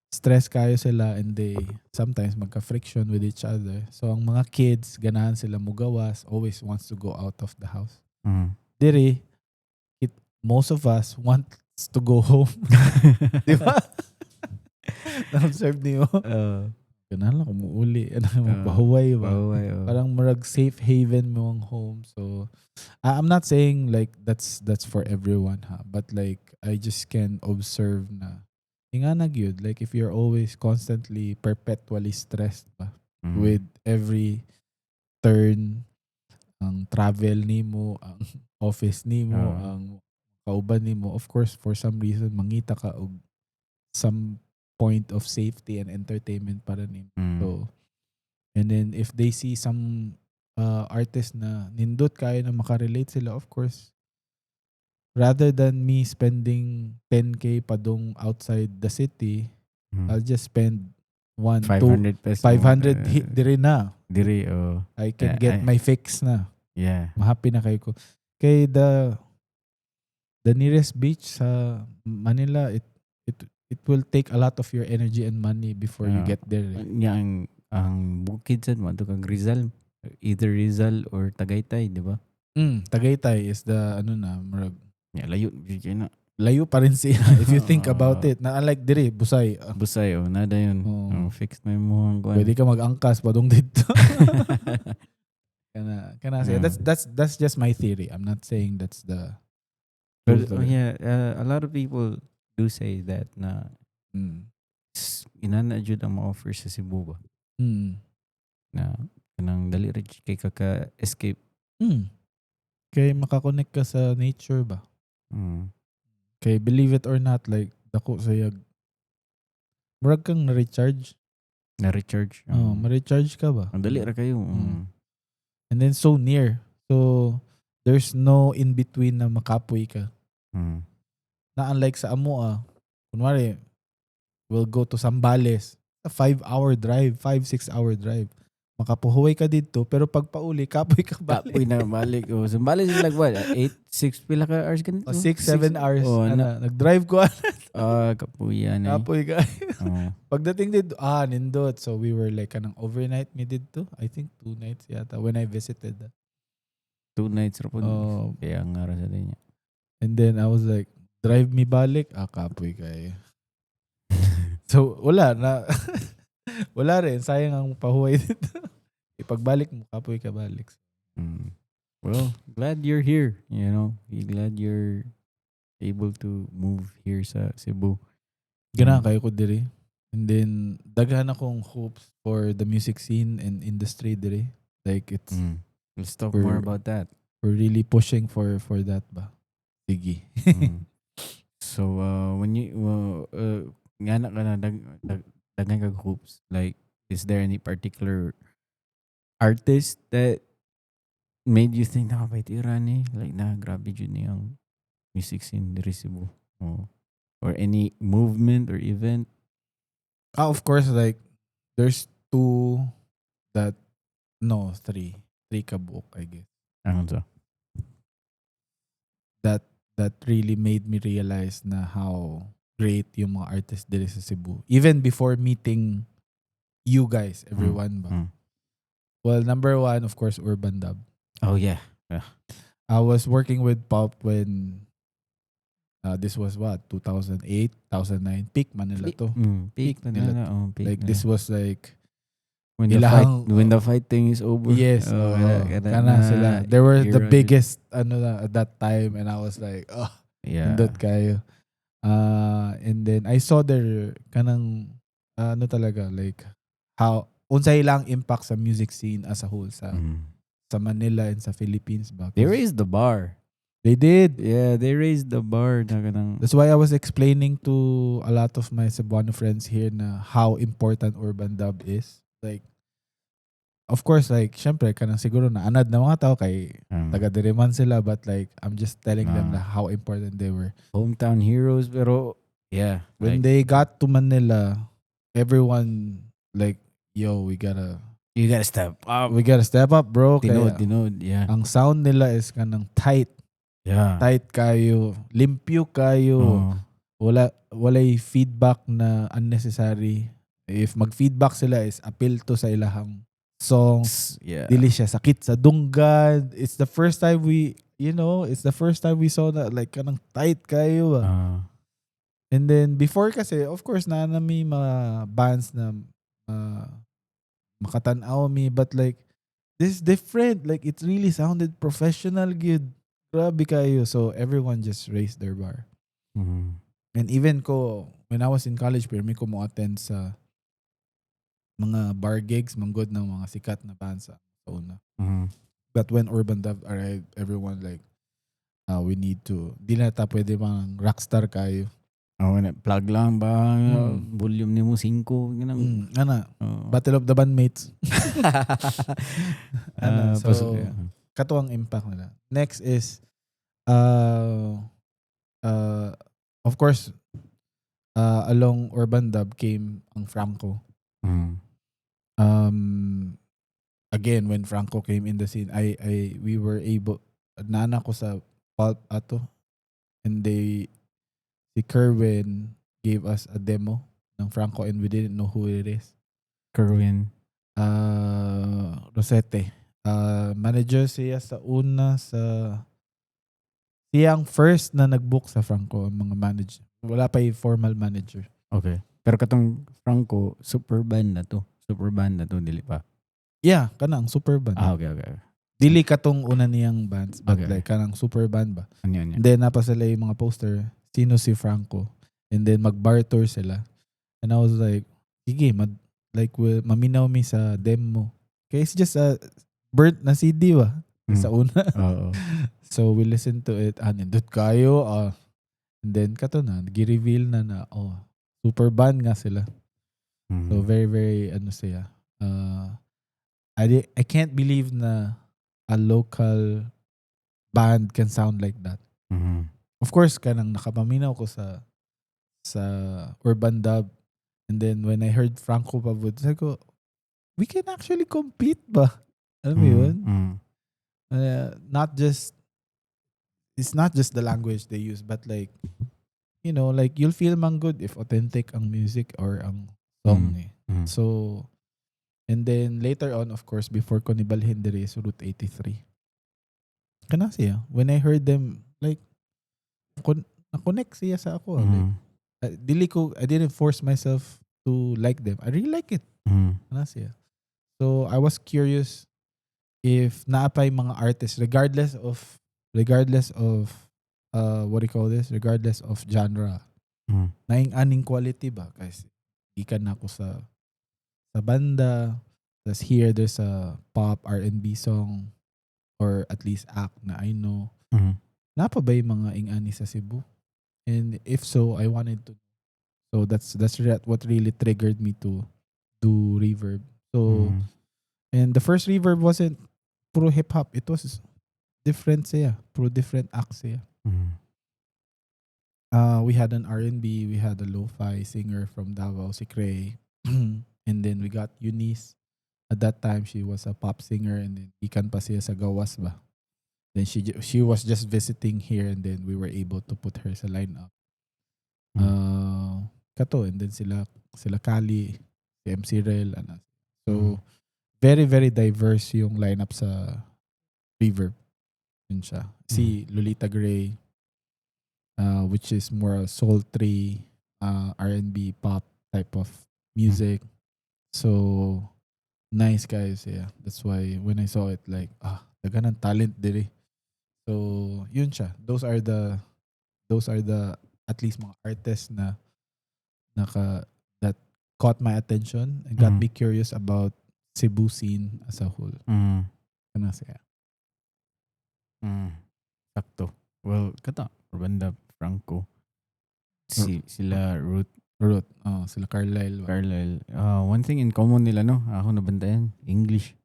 stress kayo sila, and they sometimes magka-friction with each other. So ang mga kids, ganahan sila mugawas, always wants to go out of the house. Diri, most of us wants to go home. Di ba? Na-observe niyo? Ganahan lang ko muuli. Ano, magpahuway ba? Pahuway, oh. Parang murag safe haven mo ang home. So, I'm not saying like that's for everyone ha, but like I just can observe na ingana gyud, like if you're always constantly, perpetually stressed ba with every turn, ang travel nimo, ang office nimo, ang kauban nimo, of course for some reason mangita ka og some point of safety and entertainment para nimo. So and then if they see some artist na nindot kaayo na makarelate sila, of course rather than me spending 10K padung outside the city, I'll just spend 1 2 500 pesos. 500 diri na. Diri, oh. I can get my fix na. Mahappy na kaayo ko. Kay the nearest beach sa Manila, it will take a lot of your energy and money before you get there, eh. Nya ang bukid sad mo kang Rizal, either Rizal or Tagaytay, di ba? Tagaytay is the ano na, murag Nya layo jud kaayo na. Layo pa rin siya if you think about it. Na unlike diri, Busay, ah, Busay, oh, nada yun. Oo. Oh, fixed na yung muhang kuan. Pwede ka mag-angkas padung didto. Kana siya. That's just my theory. I'm not saying that's the But truth of oh, it. Yeah, a lot of people do say that na inana jud ang ma-offer sa Cebu ba? Na kanang dali ra jud kay kaka-escape. Kay makakonect ka sa nature ba? Kay believe it or not, like dako sa yag murag kang na-recharge. Na-recharge. Oh, ma-recharge ka ba? Ang dali ra kaayo. And then so near. So there's no in between na makapoy ka. Na unlike sa amo ah, kunwari, we'll go to Zambales. A 5-hour drive, 5, 6 hour drive. Makapuhuway ka didto, pero pag pauli, kapoy ka balik. Kapoy na balik. Oh, Zambales is like what? 8, 6 pila ka hours ganito? O, 6, 7 hours. Oh, Ano, na, nag-drive ko, ah, kapuya na, eh. Kapoy ka. Oh. Pagdating didto, ah, nindot. So we were like, kanang overnight mi didto. I think 2 nights yata when I visited. 2 nights ra pod. Oh, Kaya nga ra sa niya. And then I was like, drive me balik, ah, kapoy kaayo. So, wala na. Wala rin. Sayang ang pahuway didto. Ipagbalik mo, kapoy ka balik. Well, glad you're here. You glad you're able to move here sa Cebu. Ganahan kaayo ko diri. And then, daghan akong hopes for the music scene and industry diri. Like, it's, Let's talk more about that. We're really pushing for that ba? Sige. So, when you, nga na ka na, daghan kag hopes. Like, is there any particular artist that made you think na tira ni? Like, na, grabe jud ni ang music scene diri Cebu. Oh. Or any movement or event? Ah, of course, like, there's two that, no, three. Three kabuok, I guess. Ano to? That really made me realize na how great yung mga artists diri sa Cebu. Even before meeting you guys, everyone ba? Well, number one, of course, Urbandub. Oh, yeah. I was working with Pop when this was what, 2008, 2009, peak Manila to. Peak Peak nila. Manila. Oh, peak Like nila. This was like When the fight ilahang when the fighting is over. Yes, Oh, oo. kana, Kana na sila. They were the era jud. Biggest ano na at that time and I was like, "Oh, nindot kaayo." And then I saw their kanang ano talaga, like how unsay ilang impact sa music scene as a whole sa sa Manila and sa Philippines ba. They raised the bar. They did. Yeah, they raised the bar na kanang That's why I was explaining to a lot of my Cebuano friends here na how important Urbandub is. Like, of course, like, syempre, kanang siguro na anad na mga tao kay taga diri man sila, but like, I'm just telling them na how important they were. Hometown heroes, pero yeah. When like, they got to Manila, everyone like, "Yo, we gotta, you gotta step up. We gotta step up, bro." Tinuod, Kaya, tinuod, yeah. ang sound nila is kanang tight, tight kaayo, limpyo kaayo. Oh. Wala walay feedback na unnecessary. If mag-feedback sila is appeal to sa ilahang song. Dili siya sakit sa dunggan. It's the first time we, you know, it's the first time we saw that like kanang tight kaayo ba. And then before kasi, of course, naa na may mga bands na Makatanaw mi, but like this is different. Like, it really sounded professional gud. Grabe kayo. So everyone just raised their bar. And even ko, when I was in college, pero mi ko mo attend sa mga bar gigs, manggod ng mga sikat na bands sa una. But when Urbandub arrived, everyone like, we need to, di na ta pwede mang rockstar kayo. Oh, na, plug lang ba? Volume nimo 5 ganang. Ana, Oo. Battle of the Bandmates. Ano, Ah, so, kato ang impact nila. Next is, of course, along Urbandub came ang Franco. Again, when Franco came in the scene, I we were able, nana ko sa Pulp ato, and they, si Kerwin gave us a demo ng Franco and we didn't know who it is. Kerwin. Rosete. Manager siya sa una sa, siya ang first na nag-book sa Franco, ang mga manager. Wala pa yung formal manager. Okay. Pero katong Franco, super band na to. Super band na to, dili pa? Yeah, kanang super band. Ah, okay. Dili katong una niyang bands, but like kanang super band ba. Ano yun? And then napa sila yung mga poster, sino si Franco. And then mag-bar tour sila. And I was like, sige, like well, maminaw mi sa demo. Kaya it's just a burnt na CD ba? Sa una. Oo. So we listened to it. Ah, nindot kayo. Ah. And then kato na, gi-reveal na na, oh, super band nga sila. So very, very, ano siya. I can't believe na a local band can sound like that. Of course, kanang nakapaminaw ko sa Urbandub. And then when I heard Franco pa pud, sabi ko, we can actually compete ba? Alam mo yun? Mm. Not just, it's not just the language they use, but like, like you'll feel man good if authentic ang music or ang song eh. So, and then later on, of course, before ko nibalhin diri is Route 83. Kana siya. When I heard them, like, na-connect siya sa ako. Like, dili ko, I didn't force myself to like them. I really like it. Kana siya. So, I was curious if naa pay mga artists, regardless of, what do you call this? Regardless of genre, naing aning quality ba? Kasi, gikan na ako sa banda. Tas here, there's a pop R&B song or at least act na I know. Naa pa ba yung mga ing-ani sa Cebu? And if so, I wanted to. So that's what really triggered me to do Reverb. So and the first Reverb wasn't puro hip hop. It was different siya. Puro different acts siya. We had an R&B, we had a lo-fi singer from Davao, si Cray. And then we got Eunice. At that time, she was a pop singer and then ikan pa siya sa gawas ba. Then she was just visiting here and then we were able to put her sa lineup. Kato, and then sila Kali, si MC Rel, ano. So, very, very diverse yung lineup sa Reverb. Yun siya. Si Lolita Gray, which is more sultry, R&B pop type of music. So, nice guys. Yeah. That's why when I saw it, like, ah, daghan ng talent diri. So, yun siya. Those are the at least mga artists na naka that caught my attention and got me curious about Cebu scene as a whole. Kana siya. Sakto. Well, kata, Urbandub, Franco. Sila Ruth. Ruth, oh, sila Carlyle ba? Carlyle. One thing in common nila, no? Ako nabantayan, English.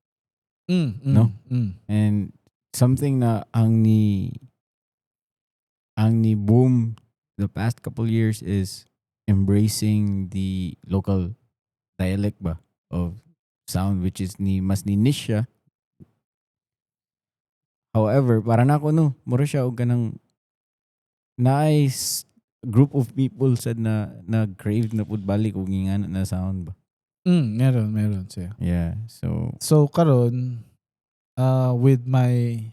No? Mm. And something na ang ni boom the past couple years is embracing the local dialect ba of sound, which is ni mas ni niche siya. However, para na ako, no, mura siya og kanang nice group of people said na na crave na pud balik og ingana na sound ba. Meron siya. Yeah. So So karon, with my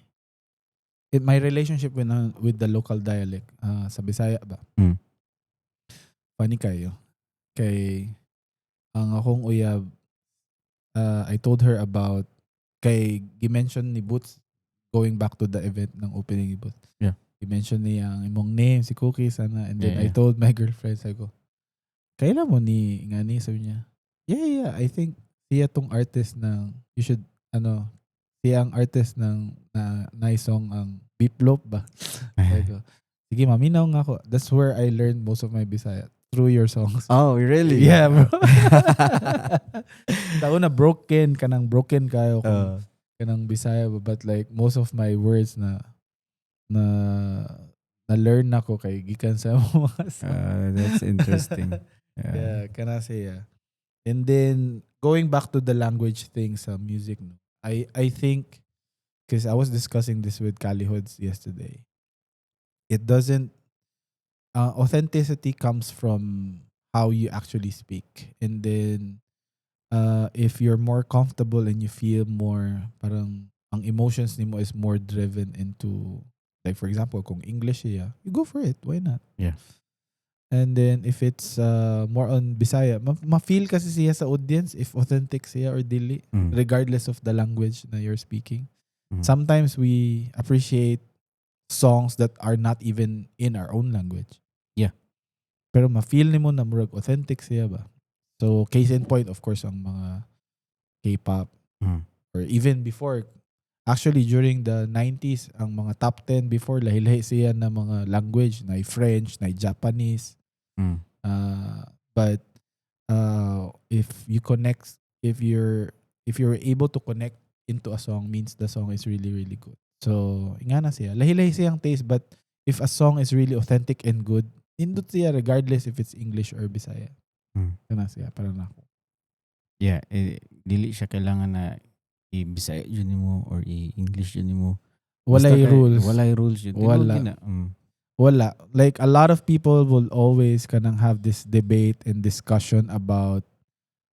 relationship with the local dialect sa Bisaya ba. Funny kayo. Kay ang akong uyab I told her about kay gi-mention ni Boots, going back to the event ng opening ni Boots. Gi-mention niya ang imong name, si Cookies, ana, and then I told my girlfriend, sabi ko, "Kaila mo ni ngani?" Sabi niya, Yeah, I think siya tong artist ng you should ano, siya ang artist ng na nice song ang Beep Loop ba?" Sabi ko, "Sige, maminaw nga ako." That's where I learned most of my Bisaya, through your songs. Oh, really? Yeah, bro. Sa una, broken, kanang broken kayo kung kanang Bisaya ba, but like most of my words na na learn nako kay gikan sa mga song. That's interesting. Yeah, kana siya. And then going back to the language thing sa music, no. I think because I was discussing this with Cali Hoods yesterday. It doesn't authenticity comes from how you actually speak. And then if you're more comfortable and you feel more parang ang emotions nimo is more driven into, like, for example, kung English siya, you go for it. Why not? Yeah. And then if it's more on Bisaya, ma-feel kasi siya sa audience if authentic siya or dili, regardless of the language na you're speaking. Sometimes we appreciate songs that are not even in our own language. Pero ma-feel nimo na murag authentic siya ba? So case in point, of course, ang mga K-pop or even before, actually during the 90s, ang mga top 10 before, lahi-lahi siya na mga language, na French, na Japanese. But if you connect, if you're able to connect into a song, means the song is really, really good. So, ingana siya. Lahi-lahi siyang taste, but if a song is really authentic and good, nindot siya regardless if it's English or Bisaya. Kana siya, para nako. Yeah, eh, dili siya kailangan na i-Bisaya jud nimo or i-English jud nimo. Walay Basta kay- rules. Walay rules jud. Wala. Tinuod gyud na. Wala. Like, a lot of people will always kanang have this debate and discussion about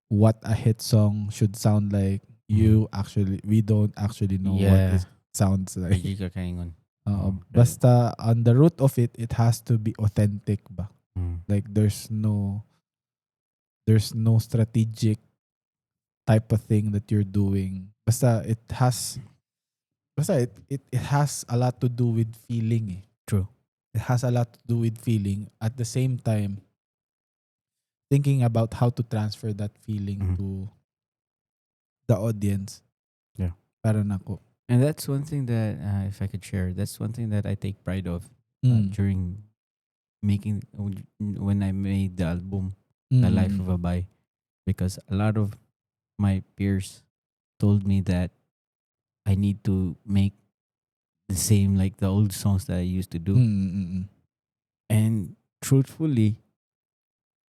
what a hit song should sound like. You actually, we don't actually know what it sounds like. Di ka kaingon. Oo. Basta Basta on the root of it, it has to be authentic ba? Mm. Like there's no strategic type of thing that you're doing. Basta it has a lot to do with feeling eh. True. It has a lot to do with feeling. At the same time, thinking about how to transfer that feeling to the audience. Para nako. And that's one thing that, if I could share, that's one thing that I take pride of during making, when I made the album, The Life of a Bai, because a lot of my peers told me that I need to make the same like the old songs that I used to do. And truthfully,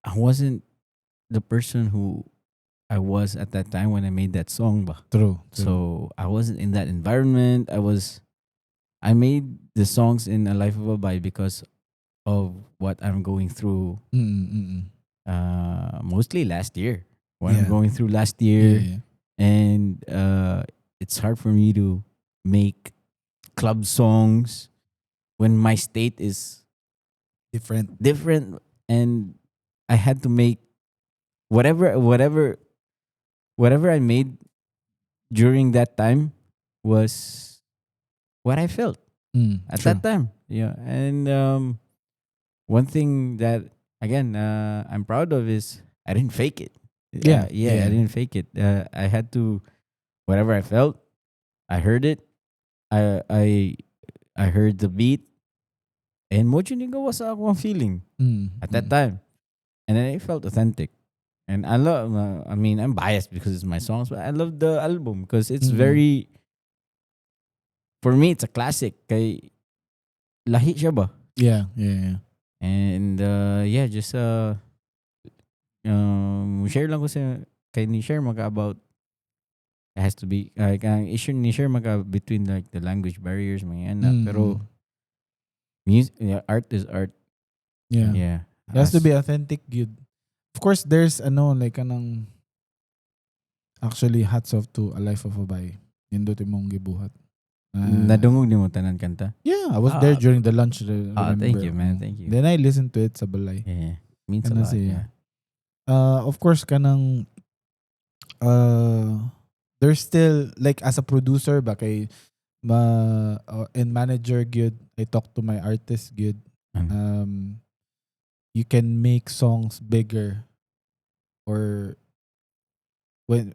I wasn't the person who I was at that time when I made that song ba. True. So I wasn't in that environment. I made the songs in A Life of a Bai because of what I'm going through mostly last year. What I'm going through last year. And it's hard for me to make club songs when my state is Different. Different and I had to make whatever I made during that time was what I felt at true. That time. Yeah. And one thing that again I'm proud of is I didn't fake it. Yeah, I didn't fake it. I had to, whatever I felt, I heard it. I heard the beat and mao jud ni sa akong feeling at that time. And then it felt authentic. And I love, I mean, I'm biased because it's my songs, but I love the album because it's very, for me, it's a classic. Kay, lahi siya ba? Yeah. And yeah, just share lang ko sa, kay ni share maka about, it has to be, like, ang issue ni share maka between like the language barriers, mga ana. Pero, music, yeah, art is art. Yeah. It has to be authentic gyud. Of course, there's ano, like kanang, actually, hats off to A Life of a Bai. Nindot imong gibuhat. Nadungog nimo tanan kanta? Yeah, I was there Ah. during the lunch. Ah, thank you, remember. Man. Thank you. Then I listened to it sa balay. Yeah. Means a Kana lot. Siya. Yeah. Of course, kanang There's still, like, as a producer ba, kay ma and manager gyud, I talk to my artist gyud. You can make songs bigger or when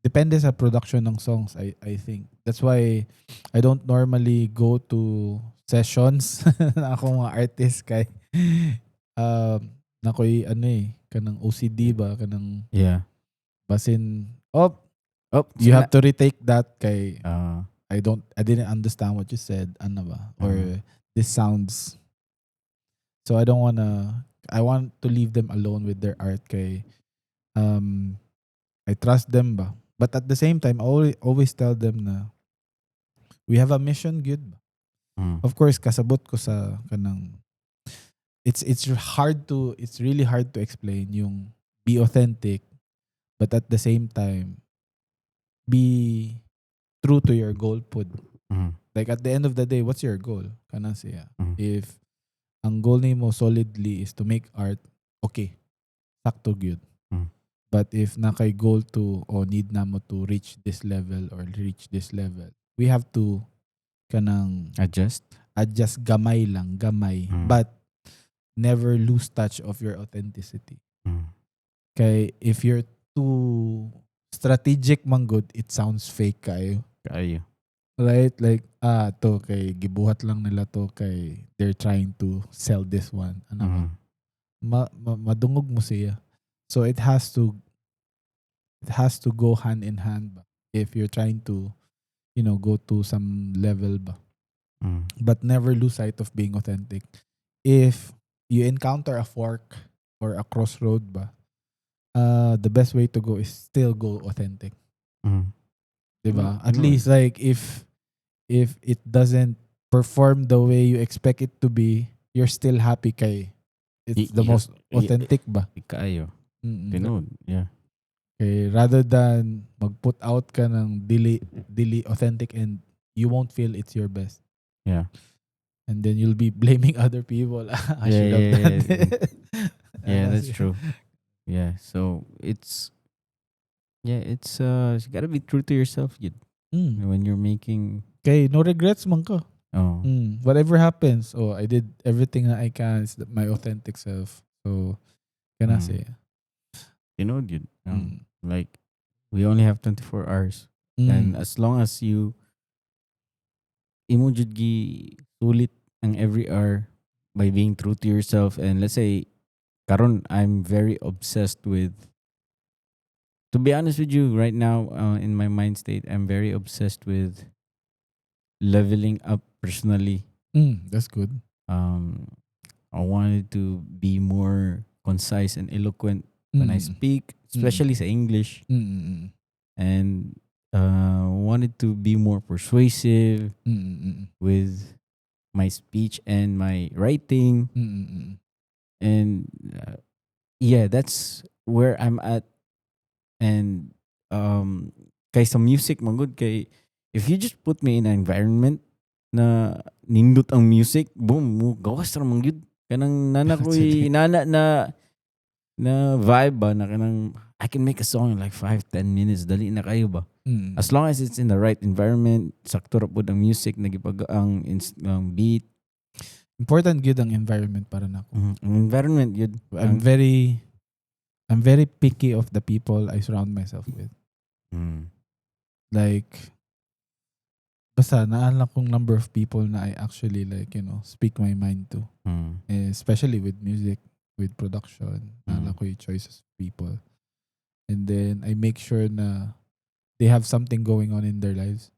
depende sa production ng songs. I think that's why I don't normally go to sessions na akong mga artist kay nakoy ano eh, kanang OCD ba, kanang basin, oh, Oh, you have to retake that kay I didn't understand what you said, ano ba, or this sounds, so I don't wanna, I want to leave them alone with their art kay I trust them ba. But at the same time, I always tell them na we have a mission gyud ba. Of course, kasabot ko sa kanang it's really hard to explain yung be authentic but at the same time be true to your goal pud. Like, at the end of the day, what's your goal? Kana siya. If ang goal nimo solidly is to make art, okay. Sakto gyud. But if naa kay goal to o need na mo to reach this level or reach this level, we have to kanang Adjust. Adjust gamay lang, gamay. But never lose touch of your authenticity. Kay if you're too strategic man gud, it sounds fake kayo. Kayo. Right? Like, ah, to, kay gibuhat lang nila to kay they're trying to sell this one. Ano ba? Madungog mo siya. So it has to go hand in hand ba? If you're trying to go to some level ba. But never lose sight of being authentic. If you encounter a fork or a crossroad ba, the best way to go is still go authentic. Diba? At least, like, if it doesn't perform the way you expect it to be, you're still happy kay it's the most authentic ba? Kaayo. Tinuod. Yeah. Okay, rather than mag-put out ka ng dili authentic and you won't feel it's your best. And then you'll be blaming other people. "I should have done it." Yeah, that's true. Yeah, so it's yeah, it's you gotta be true to yourself yun, when you're making Kay no regrets man ka. Oh. Whatever happens, oh, I did everything that I can. It's my authentic self. So, kana siya. Tinuod yun. Like, we only have 24 hours. And as long as you imo jud gi sulit ang every hour by being true to yourself, and let's say karon I'm very obsessed with, to be honest with you, right now, in my mind state, I'm very obsessed with leveling up personally. That's good. I wanted to be more concise and eloquent when I speak, especially sa English, and wanted to be more persuasive with my speech and my writing, and yeah, that's where I'm at. And kay sa music man gud, kay if you just put me in an environment na nindot ang music, boom, mo gawas ra man gyud. Kanang nana ko'y nana na vibe ba na kanang I can make a song in like 5 10 minutes, dali na kayo ba. As long as it's in the right environment, sakto ra pud ang music nagipag ang beat. Important gyud ang environment para nako. Ang environment yun. I'm very picky of the people I surround myself with. Like, basta naa lang kong number of people na I actually, like, speak my mind to. Eh, especially with music, with production, naa lang ko yung choices of people. And then I make sure na they have something going on in their lives.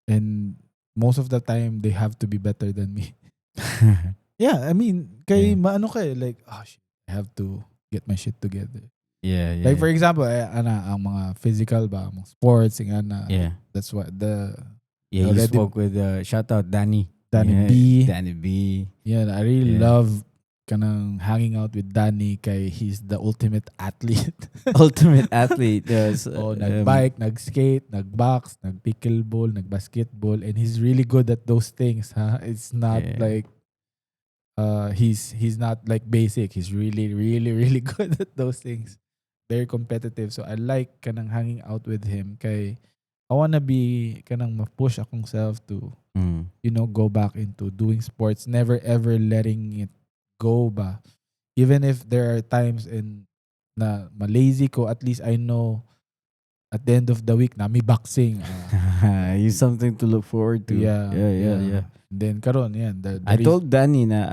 And most of the time, they have to be better than me. Yeah, I mean, kay maano kay, like, "Oh shit, I have to get my shit together." Like, for example, eh, ana, ang mga physical ba, ang mga sports, yung ana, that's what the Yeah, you already spoke with shout out Danny. Danny Yeah, B. Danny B. Yeah, I really love kanang hanging out with Danny kay he's the ultimate athlete. Ultimate athlete. Yes. Oh, nag-bike, nag-skate, nag-box, nag-pickleball, nag-basketball, and he's really good at those things, huh? It's not like he's not like basic. He's really, really, really good at those things. Very competitive. So I like kanang hanging out with him kay I wanna be kanang ma-push akong self to go back into doing sports, never ever letting it go ba. Even if there are times in na malazy ko, at least I know at the end of the week na may boxing. Ah, You something to look forward to. And then karon yan. The I told Danny na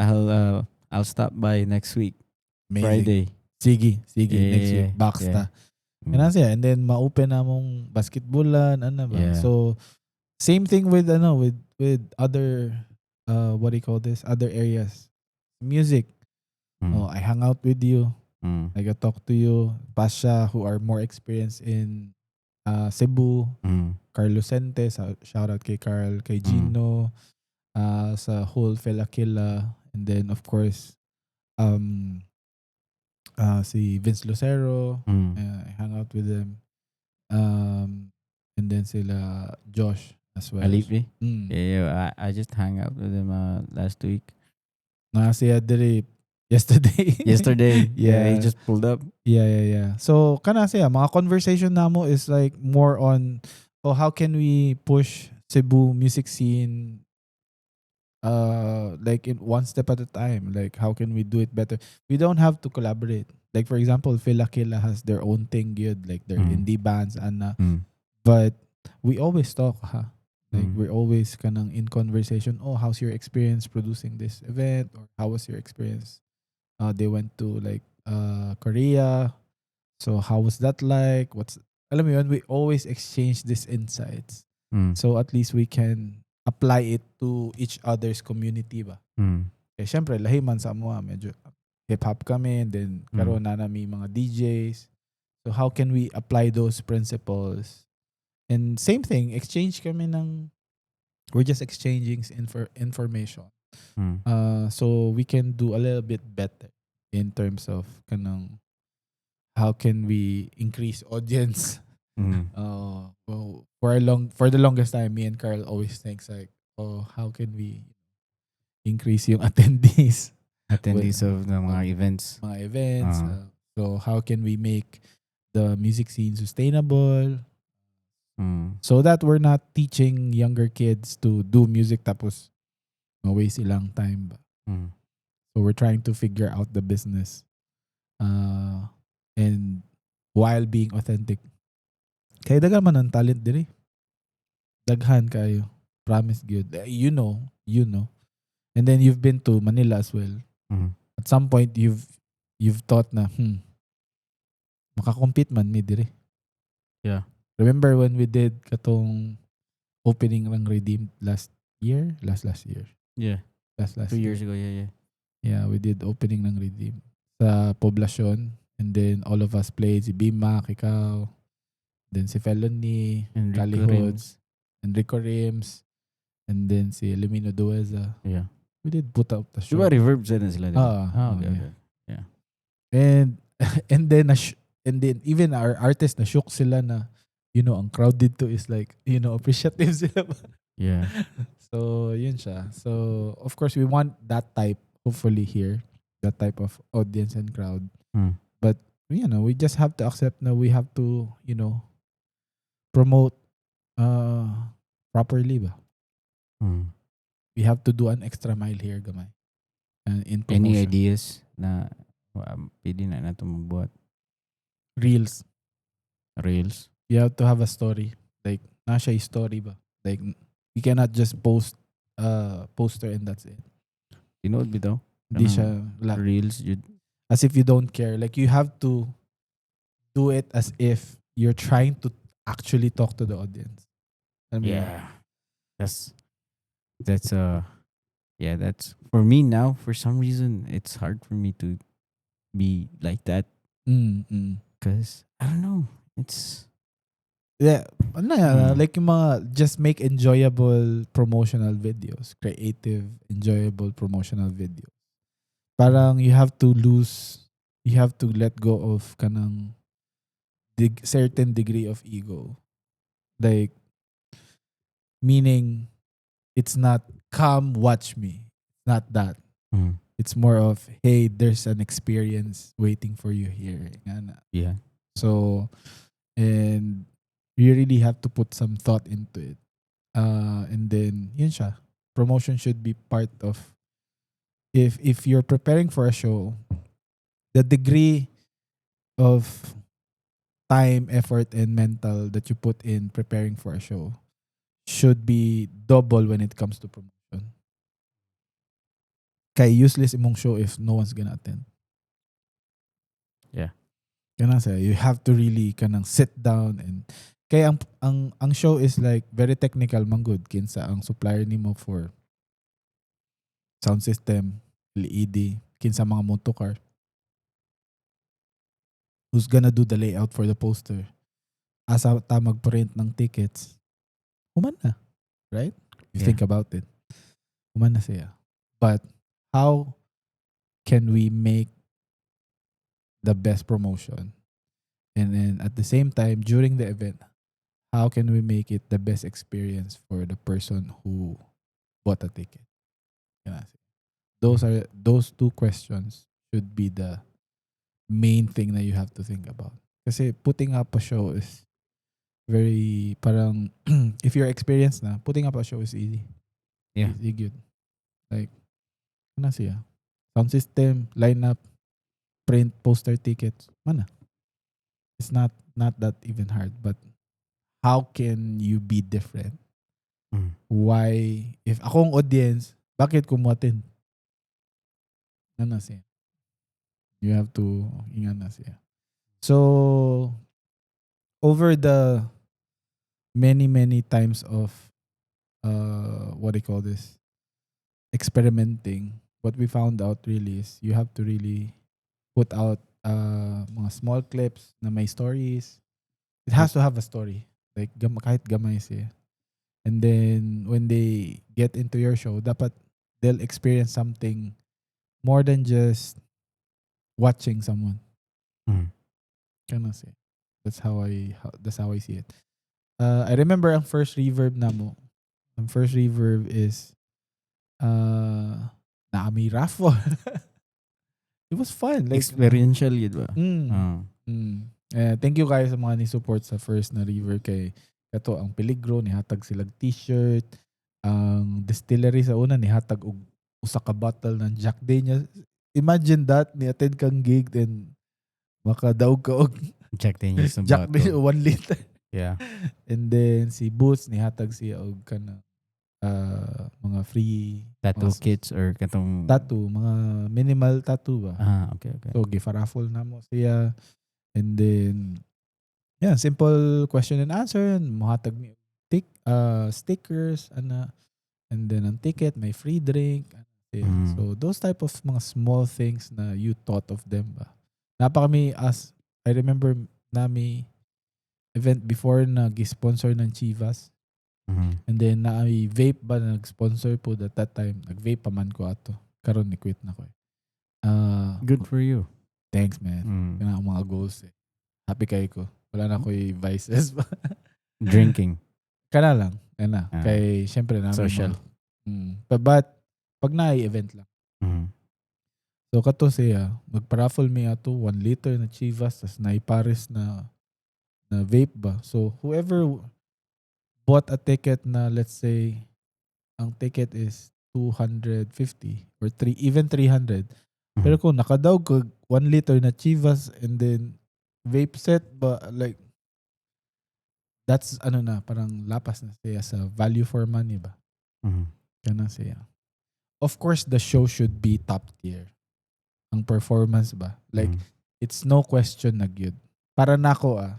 I'll stop by next week. Amazing. Friday. Sige, sige, next week. Box ta. Kana siya. And then ma-open na mong basketballan, ano ba. So same thing with ano with other what do you call this? Other areas. Music. Oh, I hang out with you. Like I talk to you. Pasha, who are more experienced in Cebu. Carlos Sente, shout out kay Carl, kay Gino, sa whole Felakila, and then of course, si Vince Lucero, I hang out with them. And then sila Josh as well. Alipe. Mm. Yeah, I just hung out with him last week. Na siya diri yesterday. Yesterday. Yeah, he just pulled up. Yeah. So kana siya, mga conversation namo is like more on, oh, how can we push Cebu music scene like in one step at a time? Like, how can we do it better? We don't have to collaborate. Like, for example, Philakila has their own thing good, like their indie bands and but we always talk, ha. Like we're always kanang in conversation. "Oh, how's your experience producing this event?" Or "How was your experience?" They went to like Korea. So how was that like? What's, alam mo yun, we always exchange these insights. So at least we can apply it to each other's community ba. Eh, syempre, lahi man sa amo, medyo hip-hop kami, and then karon na nami mga DJs. So how can we apply those principles? And same thing, exchange kami ng, we're just exchanging information. So we can do a little bit better in terms of kanang how can we increase audience. Well, for the longest time, me and Carl always thinks like, "Oh, how can we increase yung attendees?" Attendees of the mga events. Mga events. Ah. So how can we make the music scene sustainable? So that we're not teaching younger kids to do music tapos ma-waste ilang time ba. So we're trying to figure out the business and while being authentic. Kay daghan man ang talent diri. Daghan kayo. Promise good. Eh, you know. And then you've been to Manila as well. At some point you've thought na makakompete man mi diri. Remember when we did katong opening ng Redeemed last year? Last last year. Yeah. Last last 2 year. Years ago. Yeah. Yeah, we did opening ng Redeem sa Poblacion. And then all of us played. Si Bimac, ikaw. Then si Felony, Enrico Cali Rims. Hoods, Enrico Rims, and then si Elimino Dueza. We did put up the show. Di ba Reverb na sila, di ba? Ah, Ah, okay, yeah. okay. And then even our artists na shook sila na ang crowd dito is like appreciative sila ba? So yun siya. So of course we want that type, hopefully here, that type of audience and crowd. But we just have to accept na we have to promote properly ba. We have to do an extra mile here gamay. In Any promotion. Ideas na pwede na nato mabuhat? Reels. Reels? You have to have a story. Like, naa siya story ba? Like, you cannot just post a poster and that's it. Tinuod bitaw? Hindi Kanang siya, wala. Reels, jud. As if you don't care. Like, you have to do it as if you're trying to actually talk to the audience. Alam mo yun? Yeah. That's yeah, that's for me now, for some reason it's hard for me to be like that cuz I don't know. It's Yeah. Ano yan, like yung mga, just make enjoyable promotional videos. Creative, enjoyable promotional videos. Parang you have to let go of kanang certain degree of ego. Like, meaning, it's not, "Come watch me." It's not that. It's more of, "Hey, there's an experience waiting for you here." Nga na. So, and you really have to put some thought into it. And then, yun siya. Promotion should be part of, if you're preparing for a show, the degree of time, effort, and mental that you put in preparing for a show should be double when it comes to promotion. Kay useless imong show if no one's gonna attend. Kana siya, you have to really kanang sit down and kay ang show is like very technical man gud, kinsa ang supplier nimo for sound system, LED, kinsa mga motorcar, who's gonna do the layout for the poster, asa ta mag-print ng tickets. Human na, right? You think about it. Human na siya. But how can we make the best promotion? And then at the same time, during the event, how can we make it the best experience for the person who bought a ticket? Yeah. Those two questions should be the main thing that you have to think about. Kasi putting up a show is very parang if you're experienced na, putting up a show is easy. Easy good. Like ano siya? Sound system, lineup, print, poster, tickets. Mana. It's not that even hard, but how can you be different? Mm. Why if akong audience, bakit ko mo-attend? Ano siya? You have to ingan na siya. So over the many, many times of what do you call this, experimenting, what we found out really is you have to really put out mga small clips na may stories. It has to have a story. Like kahit gamay siya. And then when they get into your show, dapat they'll experience something more than just watching someone. Kana siya. That's how I see it. I remember ang first Reverb namo. Ang first Reverb is naa mi raffle. It was fun. Like Experiential yun ba? Mm, Ah. Eh, thank you kayo sa mga ni-support sa first na Reverb kay kato ang Peligro nihatag silag T-shirt, ang distillery sa una nihatag og usa ka bottle ng Jack Daniels. Imagine that, ni-attend kang gig then makadaog ka og Jack Daniels na Jack bottle. Daniels 1 liter. And then si Boots nihatag siya og kana mga free Tattoo mga kits or katong tattoo, mga minimal tattoo ba. Ah, okay. So gifa-raffle namo siya. And then yeah, simple question and answer, mohatag mi tick stickers ana, and then ang ticket may free drink. Yeah. So those type of mga small things na you thought of them ba. Naa pa kami, as I remember, naa mi event before na gi-sponsor ng Chivas. And then naay vape ba na nag-sponsor po at that time. Nag-vape pa man ko ato. Karon ni quit na ko eh. Good for you. Thanks, man. Kana ang mga goals eh. Happy kayo ko. Wala na ko'y vices ba. Drinking. Kana lang. Kana. Ah. Kay syempre namin Social. mga, but pag na event lang. So kato siya, magpa-raffle mi ato 1 liter na Chivas tas naipares na vape ba. So whoever bought a ticket na, let's say, ang ticket is 250 or 3, even 300. Pero kung nakadaog kag 1 liter na Chivas and then vape set ba, like that's ano na, parang lapas na siya sa value for money ba. Kana siya. Of course, the show should be top tier. Ang performance ba? Like, it's no question na gyud. Para nako ah.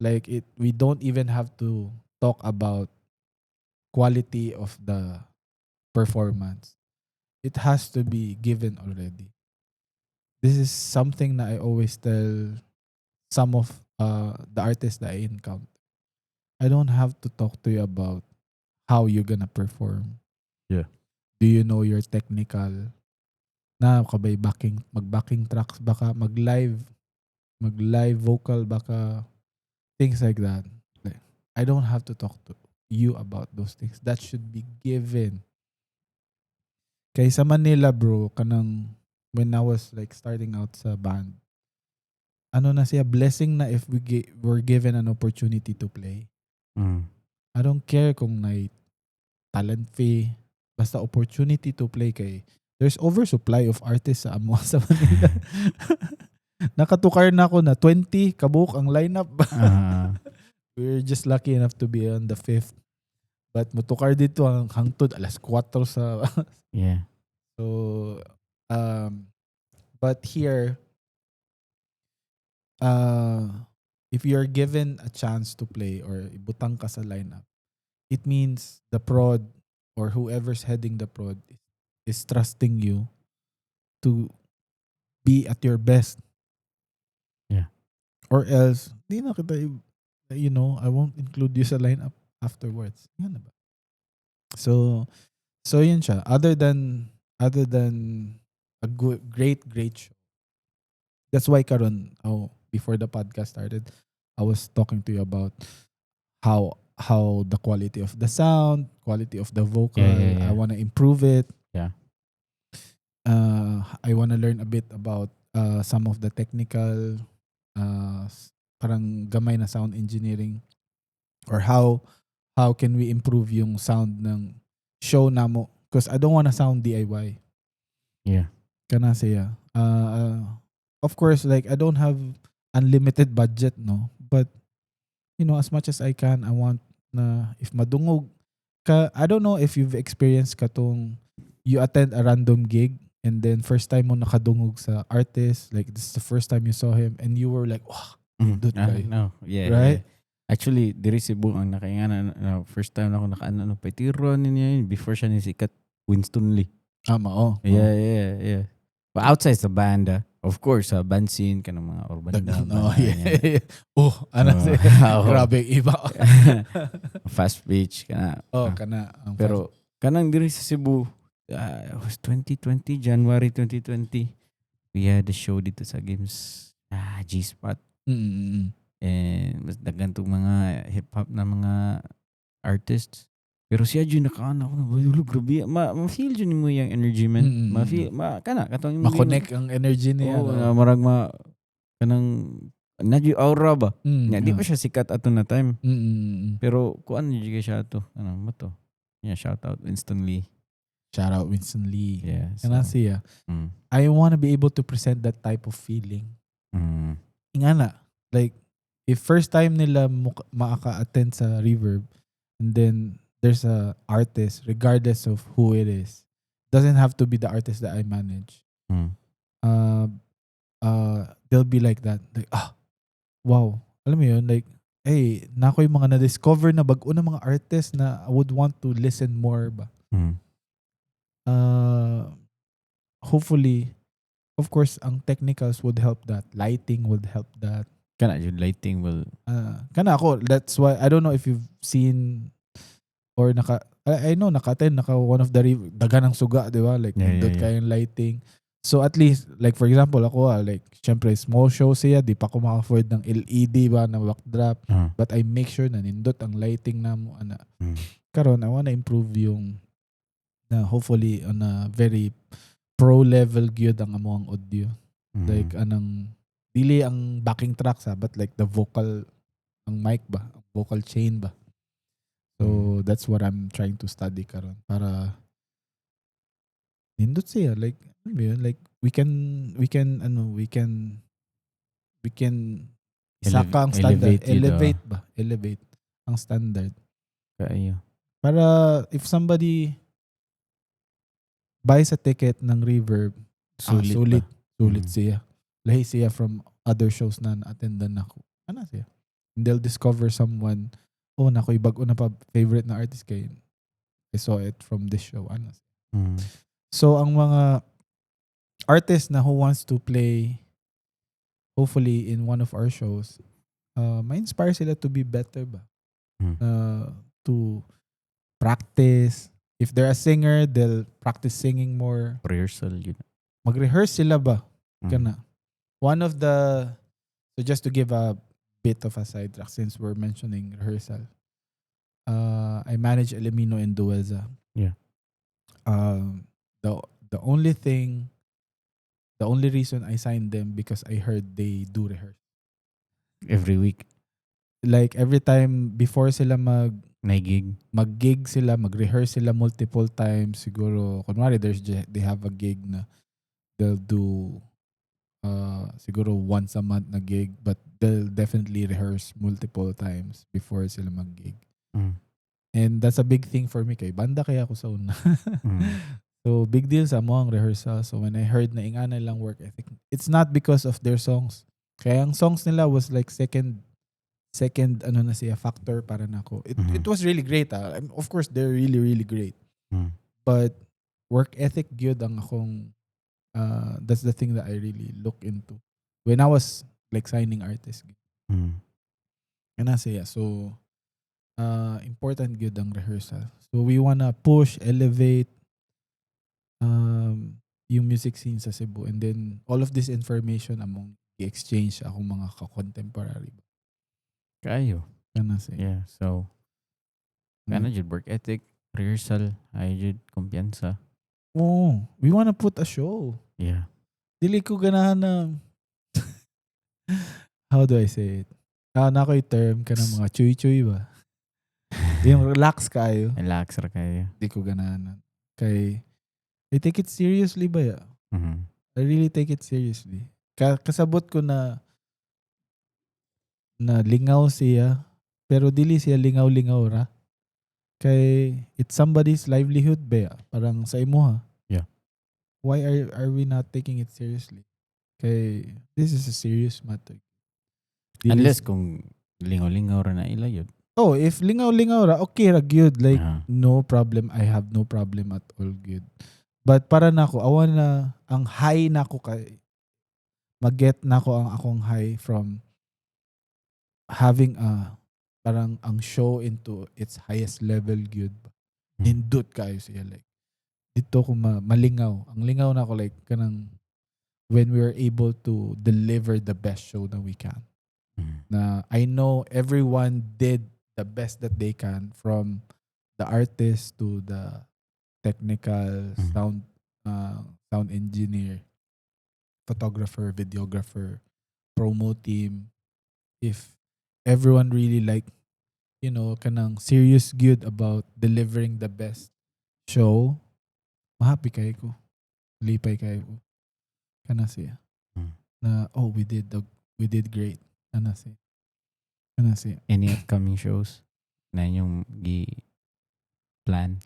Like it we don't even have to talk about quality of the performance. It has to be given already. This is something that I always tell some of the artists that I encounter. I don't have to talk to you about how you're gonna perform. Do you know your technical? Naa ka bay backing, mag-backing tracks baka, mag-live vocal baka, things like that. Like, I don't have to talk to you about those things. That should be given. Kay sa Manila, bro, kanang when I was like starting out sa band, Ano na siya, blessing na if we're given an opportunity to play. I don't care kung na talent fee, basta opportunity to play kay there's oversupply of artists sa amo sa Manila. Nakatukar na ako na 20 kabuok ang lineup. We're just lucky enough to be on the fifth. But mutukar dito ang hangtod alas 4 sa So but here, if you're given a chance to play or ibutang ka sa lineup, it means the prod or whoever's heading the prod is trusting you to be at your best. Or else, di na kita, I won't include you sa lineup afterwards. Yan na ba? So yun siya. Other than a good, great, great show. That's why karon, oh, before the podcast started, I was talking to you about how the quality of the sound, quality of the vocal, I want to improve it. I want to learn a bit about some of the technical, parang gamay na sound engineering or how can we improve yung sound ng show namo because I don't want to sound DIY. Kana siya. Of course, like, I don't have unlimited budget, no? But as much as I can, I want na if madungog ka, I don't know if you've experienced katong you attend a random gig and then first time mo nakadungog sa artist, like this is the first time you saw him and you were like, "Wow," Dut Ah, kay. No. Yeah. Right? Yeah. Actually, diri Cebu ang nakaingan na first time na ako nakaano no paitiro niya yun before siya ni sikat, Winston Lee. Ah, mao. Yeah. But outside sa band, ah, of course, sa band scene kanang mga urban dub, Oh, ano, yeah. Oh, ano Oh, siya? oo. Grabe, iba. Fast pitch kana. Oh, Ah, kana. Ang pero kanang diri sa Cebu, it was 2020, January 2020. We had a show dito sa Games, G-Spot. And mas daghan tong mga hip-hop na mga artists. Pero siya jud nakaana ako, "Ulo, grabe." Ma-feel jud nimo yung energy, man. Ma-feel ma kana katong imong Ma-connect ang energy niya. Oo, No? na marag ma kanang na jud aura ba. Nya di pa siya sikat ato na time. Pero kuan jud kay siya ato. Ano mo to? Yeah, shout out Winston Lee. Shout out Winston Lee. Yeah. So, Kana siya. I want to be able to present that type of feeling. Ingana. Like, if first time nila maaka-attend sa Reverb, and then there's a artist, regardless of who it is, doesn't have to be the artist that I manage. They'll be like that. Like, "Ah, wow." Alam mo yun? Like, hey, na ako yung mga na-discover na bag-o na mga artist na I would want to listen more ba. Hopefully, of course, ang technicals would help that. Lighting would help that. Kana jud lighting will Kana ako, that's why, I don't know if you've seen or naka, I know, naka-attend, naka one of the, daghan ang suga, di ba? Like, nindot kayong lighting. So at least, like for example, ako ah, like, syempre, small show siya, di pa ako maka-afford ng LED ba, na backdrop. But I make sure na nindot ang lighting na mo, ana. Karon, I wanna improve yung, na hopefully, on a very pro level gyud ang among audio. Like, anang, dili ang backing tracks ha, but like the vocal, ang mic ba, ang vocal chain ba. So, that's what I'm trying to study karon para nindot siya, like ano ba yun? Like we can ano, we can isaka ang standard, elevate yun, elevate ba, elevate ang standard Kaayo. Para if somebody buys a ticket ng Reverb, Sulit ah, sulit ba? Sulit siya, lahi siya from other shows na na-attendan nako, ano siya, and they'll discover someone, "Oh, nako bag-o na pa favorite na artist kay I saw it from this show," ano. So ang mga artists na who wants to play hopefully in one of our shows, ma-inspire sila to be better ba? To practice. If they're a singer, they'll practice singing more. Rehearsal yun. Mag-rehearse sila ba? Kana. One of the so just to give a bit of a sidetrack since we're mentioning rehearsal. I manage Elimino and Dueza. The only thing, the only reason I signed them because I heard they do rehearse. Every week. Like every time before sila mag Na gig. Mag-gig sila, mag-rehearse sila multiple times. Siguro, kunwari, they have a gig na they'll do siguro once a month na gig, but they'll definitely rehearse multiple times before sila mag-gig. And that's a big thing for me kay banda kaya ako sa una. So big deal sa amo ang rehearsal. So when I heard na ingana lang work ethic, it's not because of their songs. Kaya ang songs nila was like second ano na siya factor para nako. It it was really great. Ah. Of course they're really, really great. But work ethic gyud ang akong that's the thing that I really look into when I was like signing artists. Kana siya. So important gyud ang rehearsal. So we wanna push, elevate yung music scene sa Cebu, and then all of this information among i-exchange sa akong mga ka-contemporary. Kayo. Kana siya. Yeah. So, kana jud work ethic, rehearsal, ay jud kumpiyansa. Oh, we wanna put a show. Dili ko ganahan na, how do I say it? Ah, na ko'y term kanang mga chuy-chuy ba? Yung relax kayo. Relax ra kayo. Di ko ganahan na. Kay I take it seriously ba ya? Mhm. I really take it seriously. Kasabot ko na lingaw siya, pero dili siya lingaw-lingaw ra. Kay it's somebody's livelihood ba ya? Parang sa imuha. Why are we not taking it seriously? Kay this is a serious matter. Dili Unless kung lingaw-lingaw ra na ila yun. Oh, if lingaw-lingaw ra, okay ra gyud. Like no problem. I have no problem at all gyud. But para nako, awan na ang high nako kay mag-get nako ang akong high from having a parang ang show into its highest level gyud. Nindot kayo siya, like dito ko malingaw. Ang lingaw nako like kanang when we are able to deliver the best show that we can. Na I know everyone did the best that they can, from the artist to the technical sound engineer, photographer, videographer, promo team. If everyone really like kanang serious good about delivering the best show, mahappy kayo ko. Lipay kayo ko. Kana siya. Na oh, we did great. Kana siya. Kana siya. Any upcoming shows na inyong gi plan?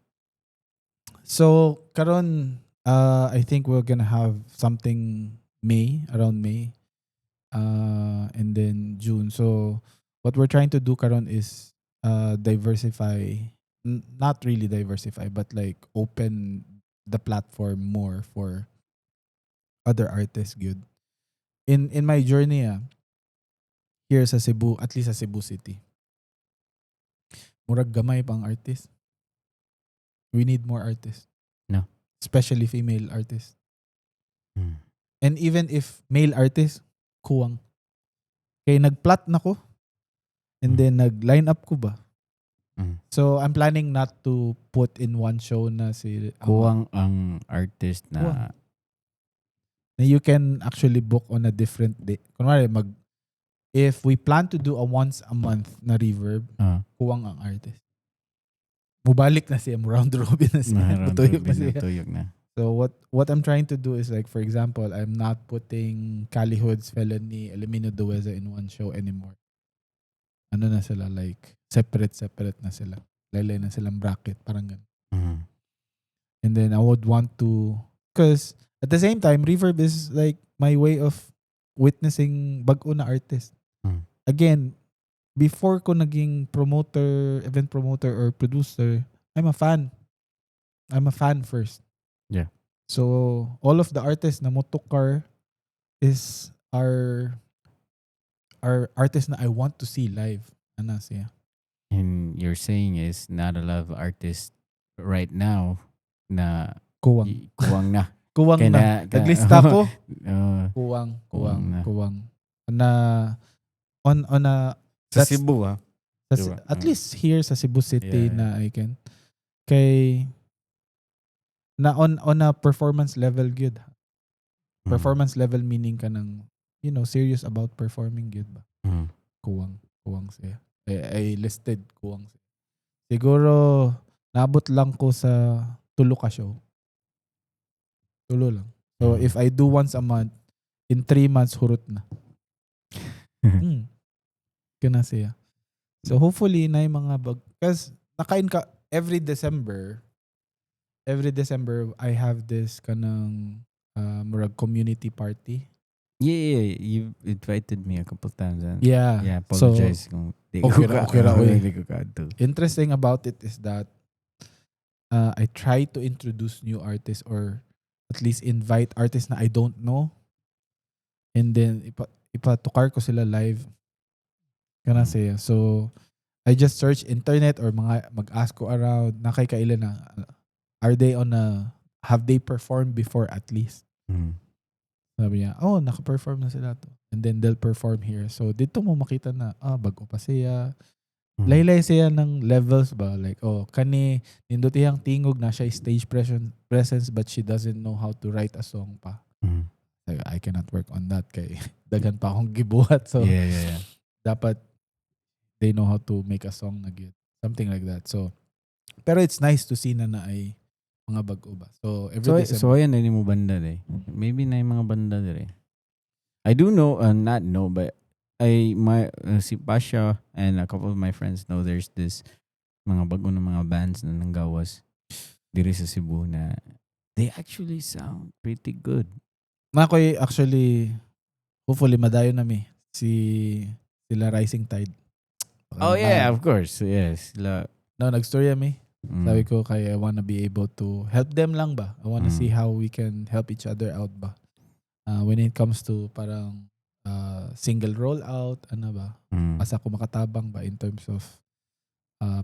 So karon I think we're gonna have something May, around May. And then June. So what we're trying to do karon is diversify, not really diversify, but like open the platform more for other artists good. In my journey here sa Cebu, at least sa Cebu City, murag gamay pang artist. We need more artists. No. Especially female artists. And even if male artists, kuwang. Kay nagplot na ko. And then nag-line up ko ba? Mm. So I'm planning not to put in one show na si Kuwang ang artist na Kuwang. Na you can actually book on a different day. Kunwari if we plan to do a once a month na Reverb, kuwang ang artist. Mubalik na siya, mo round robin na siya. Round Mutuyok na robin siya. na, tuyok na. So what I'm trying to do is like, for example, I'm not putting Cali Hoods, Felony, Elimino Dueza in one show anymore. Ano na sila, like separate separate na sila. Laylay na silang bracket, parang ganun. And then I would want to, 'cause at the same time, Reverb is like my way of witnessing bag-o na artist. Again, before ko naging promoter, event promoter or producer, I'm a fan. I'm a fan first. So all of the artists na motukar is our artists na I want to see live. Ana siya. And you're saying is not a lot of artists right now na Kuwang. Kuwang na. Kuwang Kaya na. Naglista ko. Kuwang, Kuwang kuwang, na. Kuwang. Na on a Sa Cebu ah. Sa, Diba? at Mm. least here sa Cebu City na I can kay na on a performance level good. Performance level meaning ka ng serious about performing good ba. Kuwang. Kuwang siya. I listed kuwang siya. Siguro, naabot lang ko sa tulo ka show. Tulo lang. So, if I do once a month, in 3 months, hurot na. Kana siya. So, hopefully, na yung mga bag. Because, nakain ka, every December, I have this kanang murag community party. Yeah, you invited me a couple times and yeah, So, apologize kung di okay ko ra, okay ra, oy. di ko kaadto. Interesting about it is that I try to introduce new artists or at least invite artists na I don't know. And then ipatukar ko sila live. Kana siya. So I just search internet or mga mag-ask ko around na kay kaila na are they on a have they performed before at least? Sabi niya, "Oh, naka-perform na sila to." And then they'll perform here. So dito mo makita na bago pa siya. Laylay siya ng levels ba? Like, oh, kani, nindot iyang tingog na siya stage presence but she doesn't know how to write a song pa. Like, I cannot work on that kay daghan pa akong gibuhat. So, dapat they know how to make a song na gyud. Something like that. So, pero it's nice to see na naay mga bag-o ba. So, every So, December. so ayan na mo banda de. Maybe na yung mga banda dire. I do know, not know, but I my si Pasha and a couple of my friends know there's this mga bago na mga bands na nanggawas diri sa Cebu na they actually sound pretty good. Na ako'y actually, hopefully madayon nami si sila Rising Tide. Baka Oh yeah, naman. Of course. Yes. Sila, No, nagstorya mi. Sabi ko kay I wanna be able to help them lang ba. I wanna see how we can help each other out ba. When it comes to parang single rollout, ano ba? Asa ko makatabang ba in terms of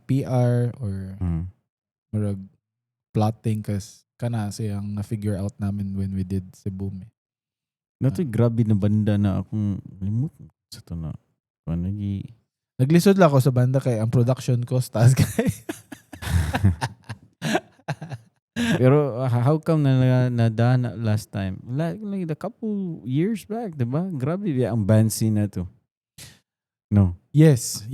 PR or murag plotting cause kana siyang na-figure out namin when we did Cebu. Eh. Natoy grabe na banda na akong limot sa to na. Kung nagi Naglisod lang ako sa banda kay ang production cost taas kay. Pero how come na na last time? Like a couple years back, diba? Grabe ba ang band scene na to? No. Yes.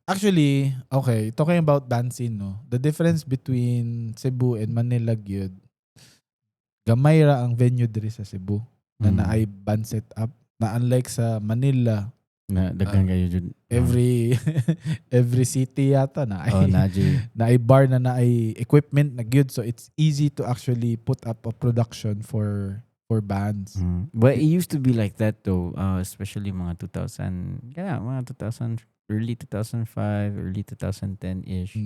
Actually, okay, talking about band scene, no? The difference between Cebu and Manila gyud, gamay ra ang venue diri sa Cebu na naay band set up na unlike sa Manila, Na daghan kayo jud. every city yata na Oh, na jud. naay bar na naay equipment na gyud, so it's easy to actually put up a production for bands. But it used to be like that though, especially mga 2000, kaya mga 2000, early 2005, early 2010-ish.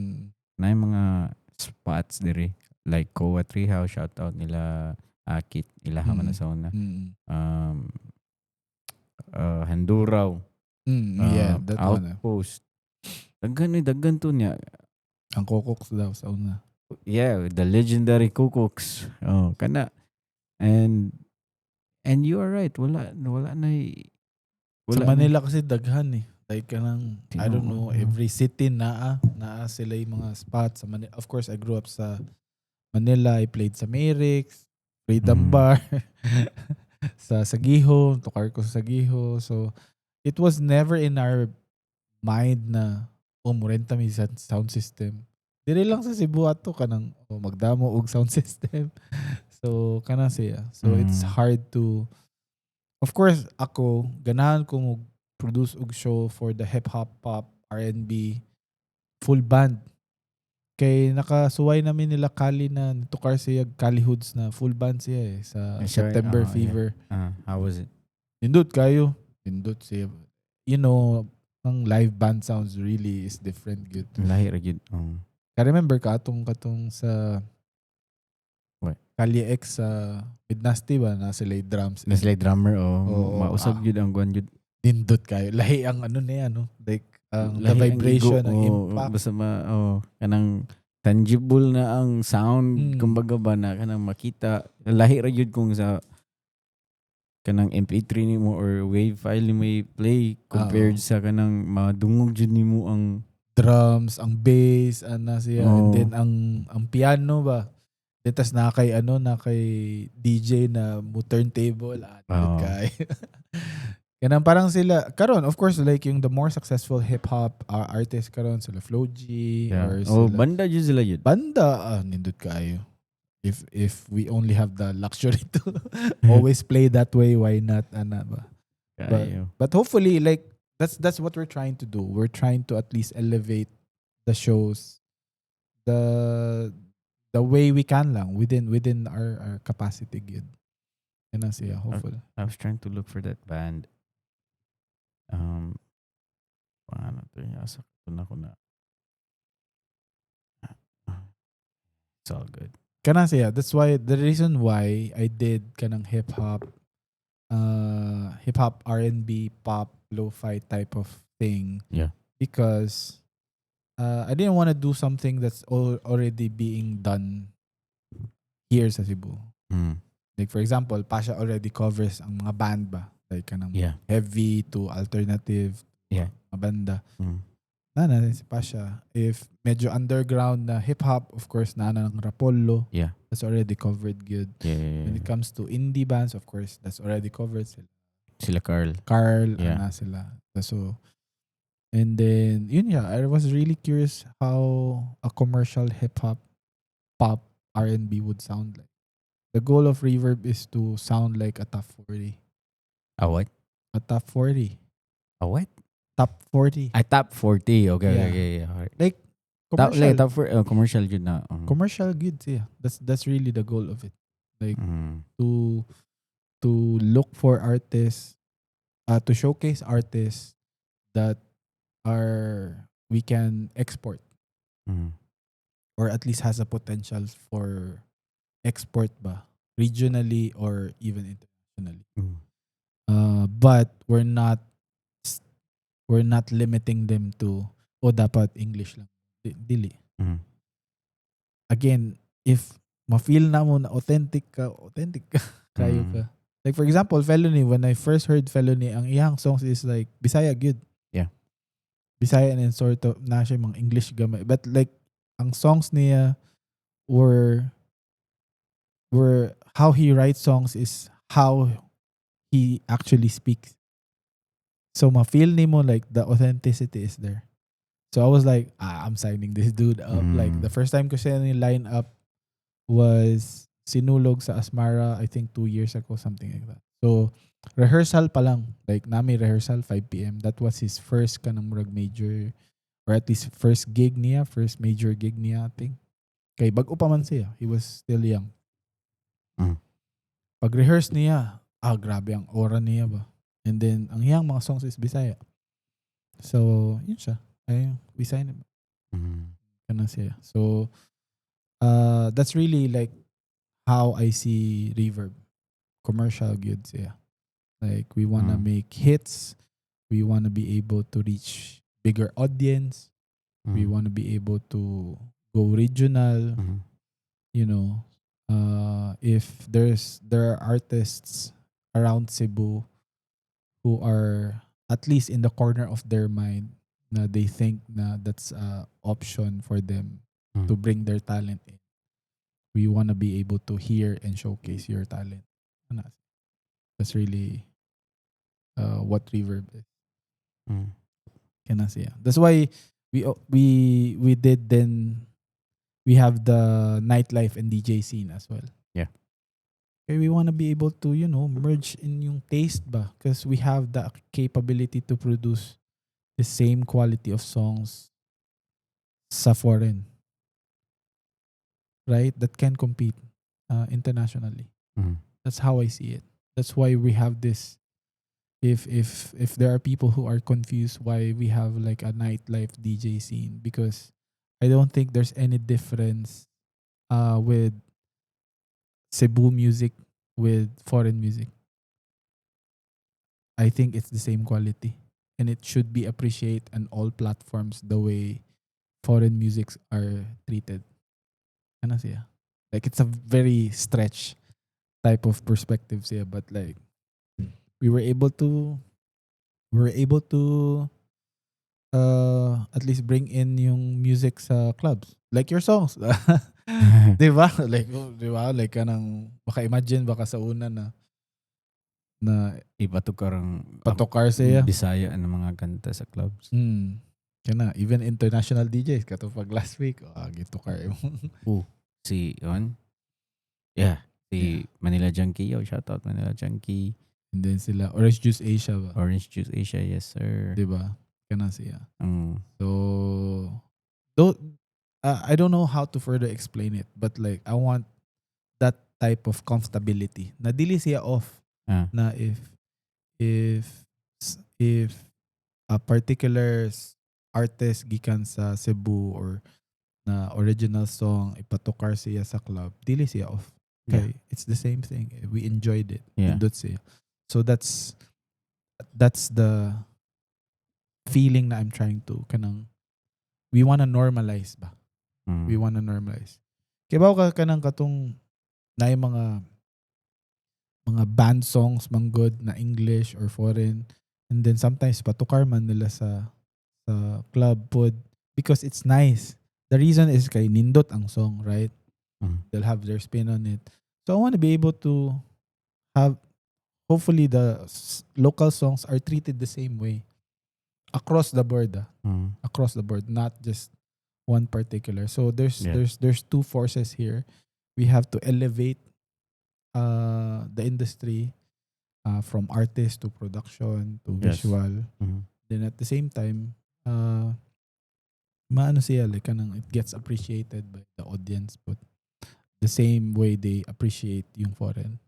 Na yung mga spots diri. Like Koa Treehouse, shout out nila Akit, ilaha man na sa una. Handuraw, Yeah, that one. Ah. Outpost. Daghan ni daghan to niya. Ang Kokoks daw sa una. Yeah, the legendary Kukoks. Oh, kana. And you are right. Wala na Sa wala na. Manila kasi daghan eh. Like kanang I don't know, Tinuod, no? every city naa sila yung mga spots sa Manila. Of course, I grew up sa Manila. I played sa Mayric's, Freedom Bar, sa Saguijo, tukar ko sa Saguijo. So, it was never in our mind na, oh, murenta mi sa sound system. Diri lang sa Cebu ato kanang oh, magdamo og sound system. So, kana siya. So, it's hard to. Of course, ako, ganahan ko mo produce og show for the hip hop, pop, R&B, full band. Kay nakasuway namin nila Kali na nitukar siya Kali Hoods na full band siya eh sa September Fever. How was it? Nindot kayo. Nindot siya. Ang live band sounds really is different good. Lahi ra gyud. Oh. I remember ka atong katong sa What? Kali X sa Midnasty ba na sila yung drums. Na sila drummer, oh, Oo, mausab gyud ang kuan gyud. Nindot kayo. Lahi ang ano niya no. Like ang the Lahi ang vibration, igo, ang oh, impact. Basta ma oh, kanang tangible na ang sound kumbaga ba na kanang makita lahi ra gyud kung sa kanang MP3 nimo or wave file nimo i-play compared sa kanang madungog jud nimo ang Drums, ang bass, ana siya, and Oo. then ang piano ba. Then tas na kay ano, na kay DJ na mo turntable, ah, Oo. kay. Kanang parang sila karon, of course, like yung the more successful hip hop artists karon, sila Flo G or Oh, sila banda jud sila yun. Banda, ah, nindot kaayo. If we only have the luxury to always play that way, why not, ana ba? Kaayo. But hopefully, like, that's what we're trying to do. We're trying to at least elevate the shows the way we can lang within our capacity gud. Yan ang siya, hopefully. I was trying to look for that band. Paano to? Asa ko na ko na. It's all good. Kana siya. That's why the reason why I did kanang hip hop, R&B, pop, lo-fi type of thing. Because I didn't want to do something that's already being done here sa Cebu. Like, for example, Pasha already covers ang mga band ba? Like kanang heavy to alternative mga banda. Na na si Pasha. If medyo underground na hip hop, of course, naa na ang Rapollo. That's already covered good. When it comes to indie bands, of course, that's already covered. Sila Sila Carl. Carl, ana sila. So, and then, yun, yeah, I was really curious how a commercial hip hop, pop, R&B would sound like. The goal of Reverb is to sound like a top 40. A what? A top 40. A what? Top 40. A top 40. Okay, Yeah. okay. Alright. Like, Top, commercial. like, top 4, commercial yun na. Commercial goods, yeah. That's really the goal of it. Like, to look for artists, to showcase artists that are we can export or at least has a potential for export ba, regionally or even internationally. But we're not limiting them to, "Oh, dapat English lang." Dili. Again, if ma-feel na mo na authentic ka, kayo ka. Like, for example, Felony, when I first heard Felony, ang iyang songs is like Bisaya good. Bisaya and then sort of na siya mga English gamay. But like ang songs niya were how he writes songs is how he actually speaks. So ma-feel nimo like the authenticity is there. So I was like, "Ah, I'm signing this dude up." Like, the first time ko siya ni line up was Sinulog sa Asmara, I think 2 years ago, something like that. So rehearsal pa lang, like nami rehearsal 5 p.m. That was his first kanang murag major or at least first gig niya, first major gig niya, I think. Kay bag-o pa man siya. He was still young. Pag rehearse niya, ah, grabe ang aura niya ba. And then, ang iyang mga songs is Bisaya. So, yun siya. Ay, we sign him. Kana siya. So, that's really like how I see Reverb. Commercial goods, yeah. Like, we wanna make hits. We wanna be able to reach bigger audience. We wanna be able to go regional. If there are artists around Cebu who are at least in the corner of their mind na they think na that's a option for them to bring their talent in, we want to be able to hear and showcase your talent. Ano, that's really what Reverb is. Kana siya. That's why we did, then we have the nightlife and DJ scene as well. Okay, we want to be able to merge in yung taste ba, because we have the capability to produce the same quality of songs sa foreign. Right? That can compete internationally. That's how I see it. That's why we have this, if there are people who are confused why we have like a nightlife DJ scene, because I don't think there's any difference with Cebu music with foreign music. I think it's the same quality and it should be appreciated on all platforms the way foreign musics are treated. Ano siya? Like, it's a very stretch type of perspective siya, but like we were able to at least bring in yung music sa clubs. Like your songs. Di ba? Like, oh, di ba? Like kanang baka imagine baka sa una na Na Ipatukar ang patukar siya. Bisaya ang mga kanta sa clubs. Kana even international DJs kato pag last week, ah, gitukar imong Si on. Yeah, si Manila Junkie. Yo, shout out Manila Junkie. And then sila Orange Juice Asia ba? Orange Juice Asia, yes sir. Di ba? Kana siya. So, though I don't know how to further explain it, but like I want that type of comfortability. Na dili siya off na if a particular artist gikan sa Cebu or na original song ipatukar siya sa club, dili siya off. Okay, it's the same thing. We enjoyed it. Nindot siya. So that's the feeling na I'm trying to kanang we wanna normalize ba? We wanna normalize. Kay ba ka kanang katong naay mga band songs man good na English or foreign and then sometimes patukar man nila sa club pod because it's nice. The reason is kay nindot ang song, right? Mm. They'll have their spin on it. So I want to be able to have, hopefully the local songs are treated the same way across the board, ah, across the board, not just one particular. So there's there's two forces here. We have to elevate the industry from artist to production to visual. Then at the same time, maano siya, like kanang it gets appreciated by the audience but the same way they appreciate yung foreign.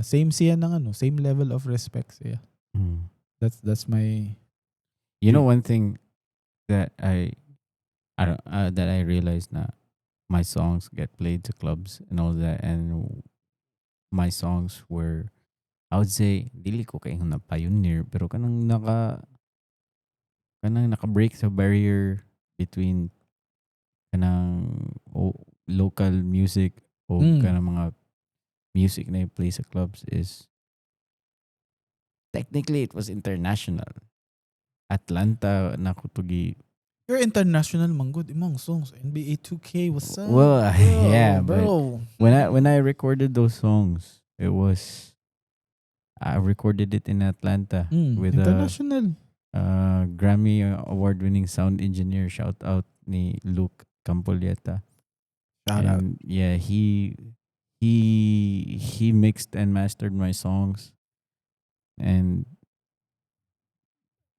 Same siya ng ano, same level of respect siya. That's my You know one thing that I don't that I realized na my songs get played to clubs and all that, and my songs were, I would say, dili ko kay na pioneer pero kanang naka break sa barrier between kanang local music o kanang mga music na i-play sa clubs is technically it was international. Atlanta na ko to gi You're international man gud imong songs. NBA 2K, what's up? Well, Bro, yeah, but bro. when I recorded those songs, it was I recorded it in Atlanta with a international. Grammy award winning sound engineer. Shout out ni Luke Campolieta. Shout out. And yeah, he mixed and mastered my songs, and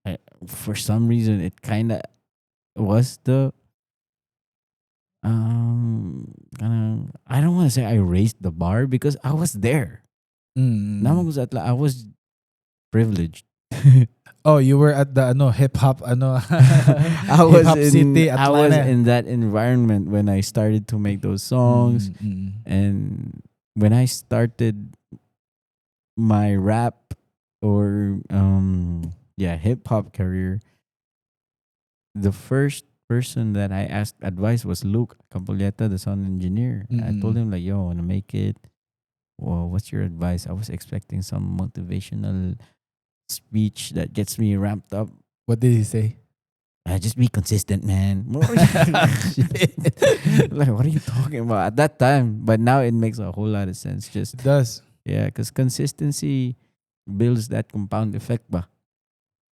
I, for some reason it kind of was the kind of, I don't want to say I raised the bar because I was there. Naa man ko sa I was privileged. Oh, you were at the ano hip hop ano I was hip hop in city I was Atlanta. In that environment when I started to make those songs. And when I started my rap or yeah, hip hop career, the first person that I asked advice was Luke Campolieta, the sound engineer. I told him like, "Yo, I wanna make it. Well, what's your advice?" I was expecting some motivational speech that gets me ramped up. What did he say? "Just be consistent, man." Like, what are you talking about at that time? But now it makes a whole lot of sense. Just It does. Yeah, because consistency builds that compound effect, ba?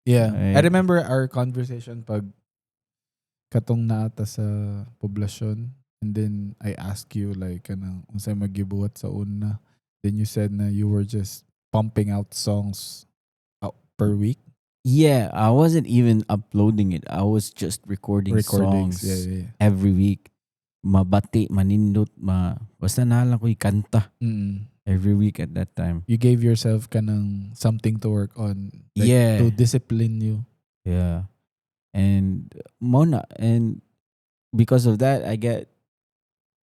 Yeah. I Right. remember our conversation pag katong naa ta sa Poblacion and then I asked you like kanang unsay magibuhat sa una. Then you said na you were just pumping out songs out per week. Yeah, I wasn't even uploading it. I was just recording Recordings. Songs every week. Mabati, manindot, ma basta naa lang ko'y kanta every week at that time. You gave yourself kanang something to work on. Like, to discipline you. Yeah. And mao na, and because of that I get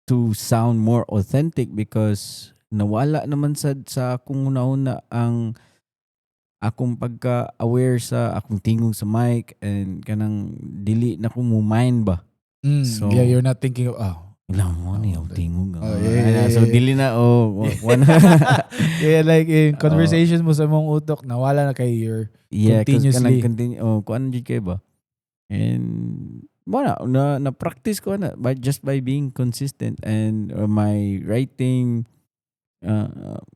to sound more authentic because nawala naman sa akong una-una ang akong pagka-aware sa akong tingog sa mic and kanang dili na ko mo mind ba. Yeah, you're not thinking of, oh, Ilang mo ni ang Oh, tingog. oh, yeah, So dili na, oh, one Yeah, like in conversation mo sa imong utok, nawala na kay your Yeah, 'cause continuously. kanang continue, oh, kuan jud kay ba. And mo na practice ko na by just by being consistent and my writing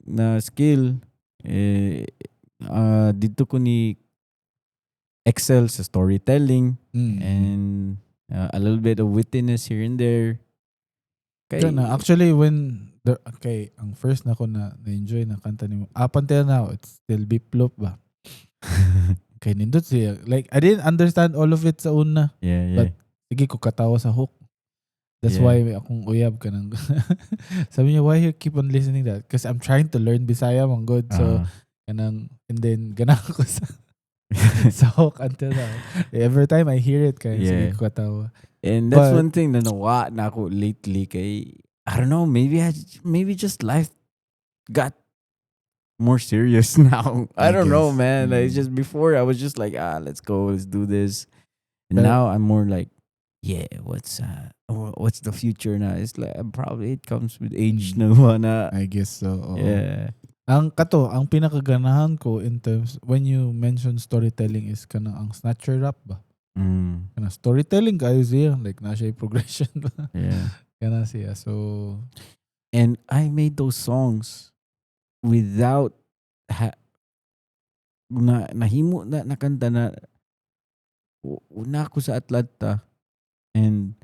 na skill, eh, Didto ko ni excel sa storytelling and a little bit of wittiness here and there. Kay, Kana, actually, when the okay, ang first na ko na na-enjoy na kanta nimo up until now, it's still Biplop ba. Kay nindot siya. Like, I didn't understand all of it sa una. But sige ko katawa sa hook. That's why akong uyab kanang sabi niya, "Why you keep on listening that?" Because I'm trying to learn Bisaya man gud. So kanang and then ganahan ko sa hook until now. Every time I hear it kay sige ko katawa. And that's But one thing na nawa na ako lately kay I don't know, maybe just life got more serious now. I I don't know, guess. Man. Like, it's just before I was just like, "Ah, let's go, let's do this." And now I'm more like, "Yeah, what's the future now?" It's like probably it comes with age na na. I guess so. Oo. Yeah. Ang kato, ang pinakaganahan ko in terms when you mention storytelling is kanang ang Snatcher Rap ba? Kana storytelling kayo siya, like naa siya progression ba? Yeah. Kana siya. So And I made those songs without na nahimo na nakanta na una ako sa Atlanta and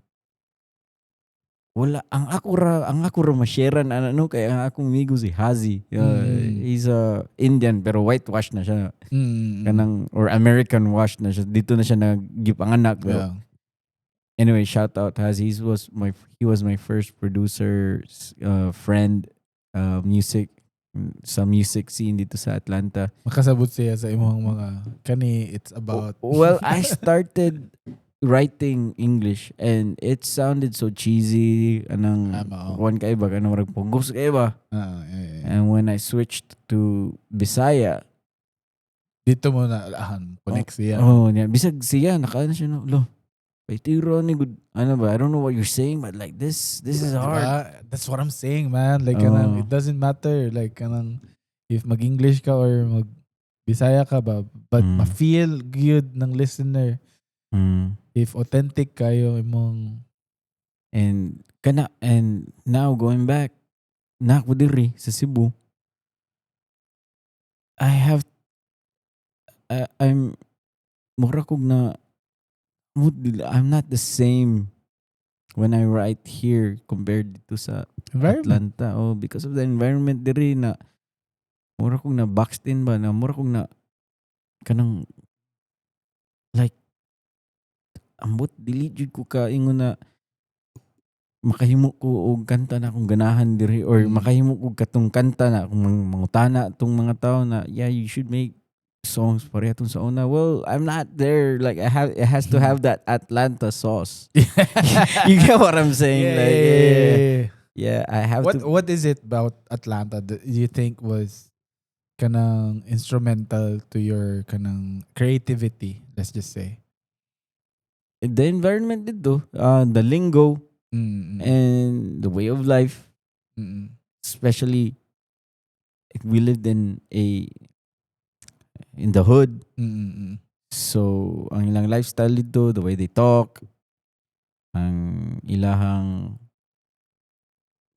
wala ang ako ra ma-sharean ana no kay ang akong amigo si Hazi, he's a Indian pero whitewash na siya, kanang or American wash na siya, didto na siya nagipanganak pero anyway, shout out Hazi. He was my first producer, friend, music sa music scene didto sa Atlanta. Makasabot siya sa imong mga kani it's about Well, I started writing English and it sounded so cheesy, anang Tama, oh. kuan kay ba, kanang murag pugos kay ba. Ah, yeah. And when I switched to Bisaya, Didto mo na alahan connect siya. Oh, yeah, bisag siya nakaano siya no, lo. Tiro ni good ano ba? I don't know what you're saying, but like this is hard. Diba? That's what I'm saying, man. Like kanang, Oh. it doesn't matter like kanang if mag-English ka or mag Bisaya ka ba, but ma-feel good ng listener if authentic kayo imong And kana and now going back na ako diri sa Cebu, I have I'm mura kog na I'm not the same when I write here compared to sa environment. Atlanta. Oh, because of the environment diri na mura kog na boxed in ba, na mura kog na kanang like ambot dili jud ko kaingon na makahimo ko og kanta na akong ganahan diri or makahimo ko katong kanta na akong mangutana tong mga tao na, "Yeah, you should make songs pareha tong sa una." Well, I'm not there. Like, I have it has to have that Atlanta sauce. You get what I'm saying? Yeah, Like, yeah. Yeah, I have What to What is it about Atlanta that you think was kanang instrumental to your kanang creativity, let's just say? The environment didto, the lingo and the way of life, especially if we lived in the hood. So, ang ilang lifestyle didto, the way they talk, ang ilahang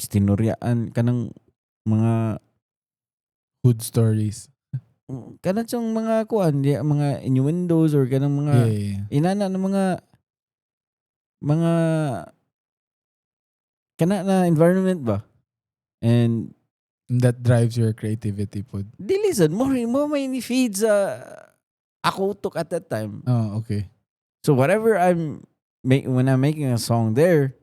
tinuryaan kanang mga Hood stories. Kanang siyang mga kuan, di, mga innuendos or kanang mga inana ng mga kana na environment ba? And And that drives your creativity pod. Dili sad mo may ni feed sa ako utok at that time. Oh, okay. So whatever I'm make when I'm making a song there,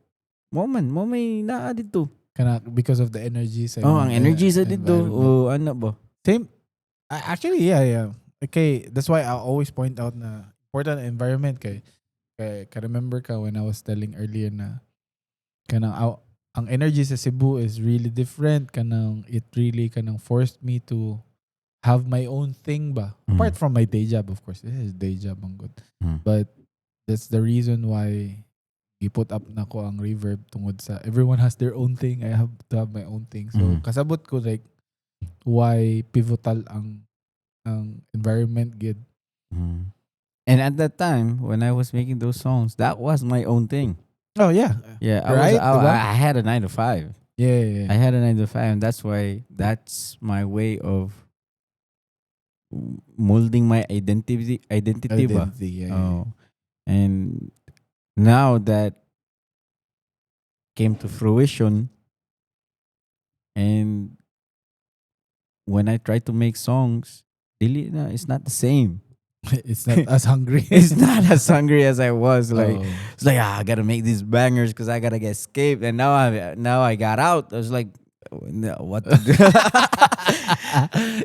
mo man mo may naa didto. Kana because of the energy sa Oh, ang imong, energy sa didto. environment. Oh, ano ba? Same. Actually, yeah. Okay, that's why I always point out na important environment kay ka remember ka when I was telling earlier na kanang ang energy sa Cebu is really different, kanang it really kanang forced me to have my own thing ba, apart from my day job. Of course, this is day job ang good, but that's the reason why gi-put up na ko ang Reverb tungod sa everyone has their own thing, I have to have my own thing. So kasabot ko like why pivotal ang environment gid. And at that time, when I was making those songs, that was my own thing. Oh yeah. Yeah, I Right? was. Diba? I had a 9 to 5. I had a 9 to 5, and that's why that's my way of Molding my identity ba? Identity, yeah. Oh. And now that came to fruition and when I try to make songs, dili na, it's not the same. It's not as hungry. It's not as hungry as I was. Like Oh. it's like, "Ah, I gotta make these bangers because I gotta get escaped." And now I got out. I was like, "No, what to do?"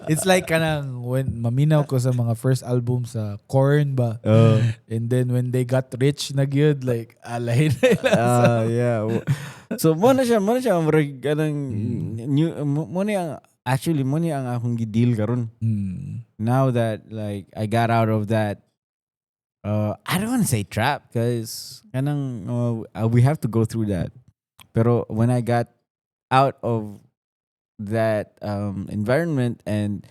It's like kanang when maminaw ko sa mga first album sa Korn ba. And then when they got rich na gyud, like alay na ila. Ah, yeah. So mo na siya murag kanang new mo ni ang actually mo ni ang akong gi-deal karon. Now that, like, I got out of that, I don't want to say trap because kanang we have to go through that. Pero when I got out of that environment and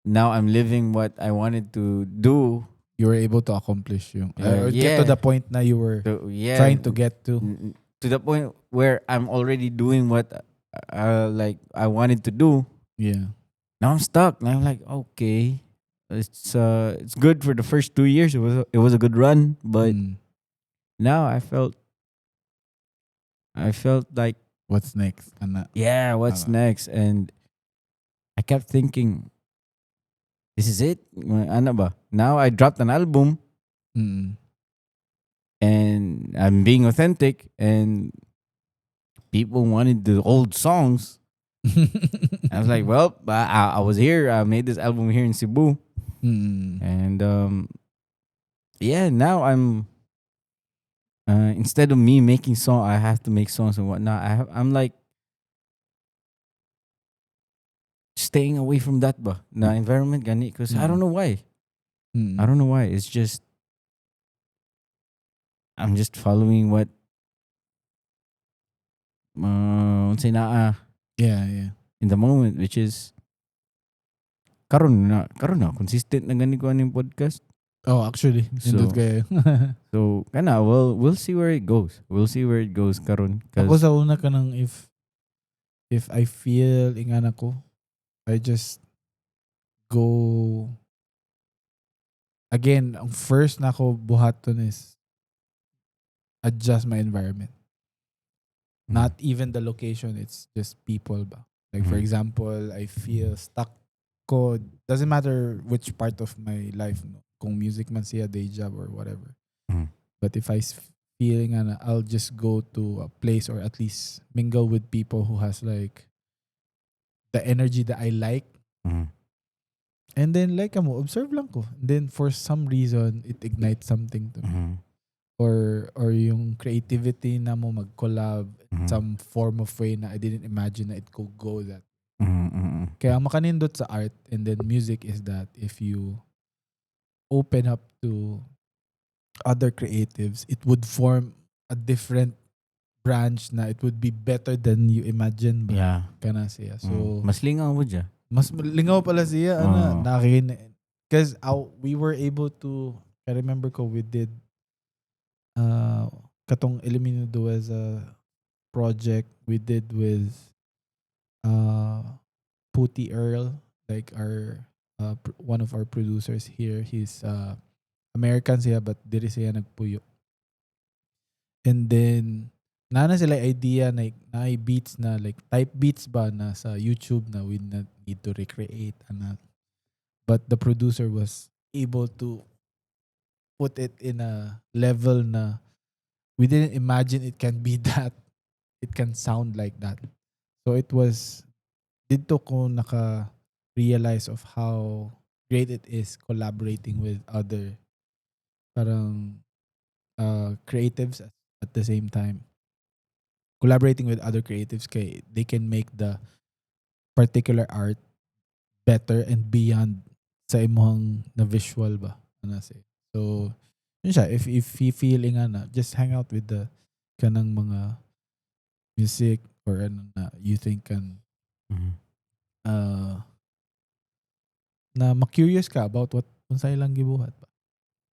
now I'm living what I wanted to do, You were able to accomplish yung or get to the point na you were to, yeah, trying to get to. To the point where I'm already doing what like I wanted to do. Now I'm stuck. Now I'm like, okay, it's good for the first 2 years. It was a good run, but now I felt like What's next? Ana. Yeah, what's Tama. Next? And I kept thinking, this is it. Ano ba? Now I dropped an album and I'm being authentic and people wanted the old songs. I was like, "Well, I was here. I made this album here in Cebu." And yeah, now I'm instead of me making song, I have to make songs and whatnot. I'm like staying away from that ba na environment gani because I don't know why. I don't know why. It's just I'm just following what unsay naa in the moment, which is karon na consistent na gani ko aning podcast. Oh, actually, nindot kayo. So kana, well, we'll see where it goes. We'll see where it goes karon 'cause Ako sa una kanang if I feel ingana ko, I just go again, ang first na ako buhaton is adjust my environment. Not even the location, it's just people ba. Like, for example, I feel stuck ko, doesn't matter which part of my life, no? Kung music man siya, day job or whatever. But if I feeling ana, I'll just go to a place or at least mingle with people who has like the energy that I like. And then like mo, observe lang ko. And then for some reason, it ignites something to me. Or yung creativity na mo mag-collab some form of way na I didn't imagine na it could go that. Kaya ang makanindot sa art and then music is that if you open up to other creatives, it would form a different branch na it would be better than you imagine ba? Yeah. Kana siya. So, Mas lingaw mo dyan. Mas lingaw pala siya. Ano, Oo. Nakin, because we were able to, I remember ko, we did katong Elimino Dueza project we did with Puti Earl, like our one of our producers here. He's American siya but diri siya nagpuyo. And then naa na sila idea like naay beats na like type beats ba na sa YouTube na we not need to recreate ana. But the producer was able to put it in a level na we didn't imagine it can be that, it can sound like that. So it was didto ko naka realize of how great it is collaborating with other parang creatives at the same time. Collaborating with other creatives kay they can make the particular art better and beyond sa imong na visual ba ano say. So yun siya, if you feeling ana, just hang out with the kanang mga music or ano na you think can na ma-curious ka about what unsa ilang gibuhat ba.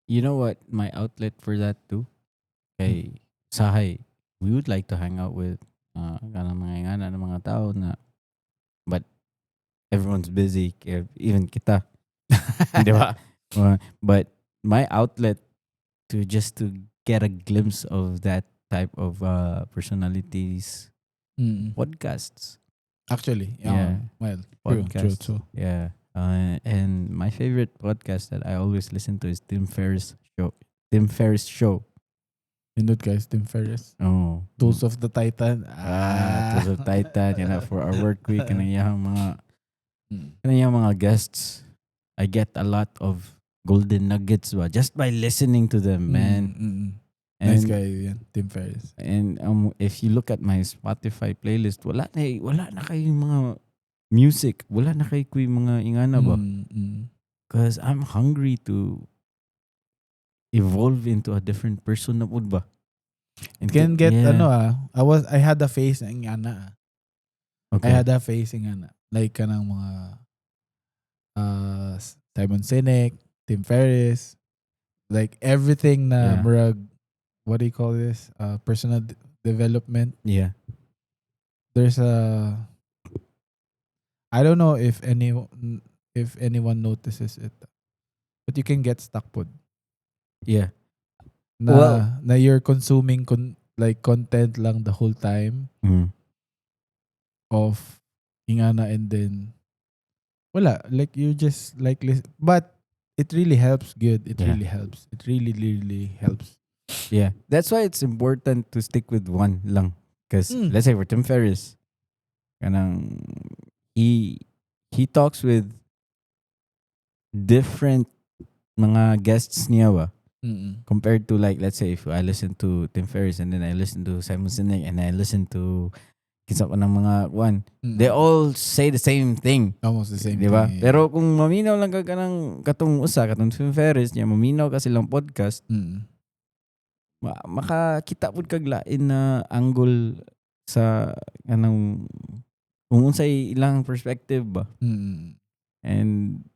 You know what my outlet for that too? Kay sahay, we would like to hang out with kanang mga ingana ng mga tao na, but everyone's busy, kaya even kita. Di ba? But my outlet to just to get a glimpse of that type of personalities, podcasts. Actually, yeah. Well, true, Podcasts. True. Yeah. And my favorite podcast that I always listen to is Tim Ferriss Show. Tim Ferriss Show. Nindot guys, Tim Ferriss. Oh. Tools of the Titan. Ah, Tools of Titan. Yan na, for our work week. Kanang iyang mga kanang iyang mga guests. I get a lot of golden nuggets ba just by listening to them, man. And, Nice guy yan, Tim Ferriss. And if you look at my Spotify playlist, wala na kay mga music, wala na kay kuy mga ingana ba? Because I'm hungry to evolve into a different person na pud ba. And Can get ano ah, I had a phase na ingana ah. I had a phase ingana. Like kanang mga Simon Sinek, Tim Ferriss, like everything na murag, what do you call this? Personal development. There's a I don't know if anyone notices it. But you can get stuck pud. Na Well- na you're consuming like content lang the whole time of ingana and then wala, like you just like listen, but it really helps good, it really helps, it really really helps. Yeah. That's why it's important to stick with one lang. Because let's say for Tim Ferriss, kanang he talks with different mga guests niya ba compared to, like, let's say if I listen to Tim Ferriss and then I listen to Simon Sinek and I listen to kinsa pa ng mga one, they all say the same thing. Almost the same Di ba? thing, yeah. Pero kung maminaw lang ka kanang katong usa, katong Tim Ferriss niya, maminaw ka silang podcast, makakita pud kag lain na angle sa kanang kung unsay ilang perspective ba. And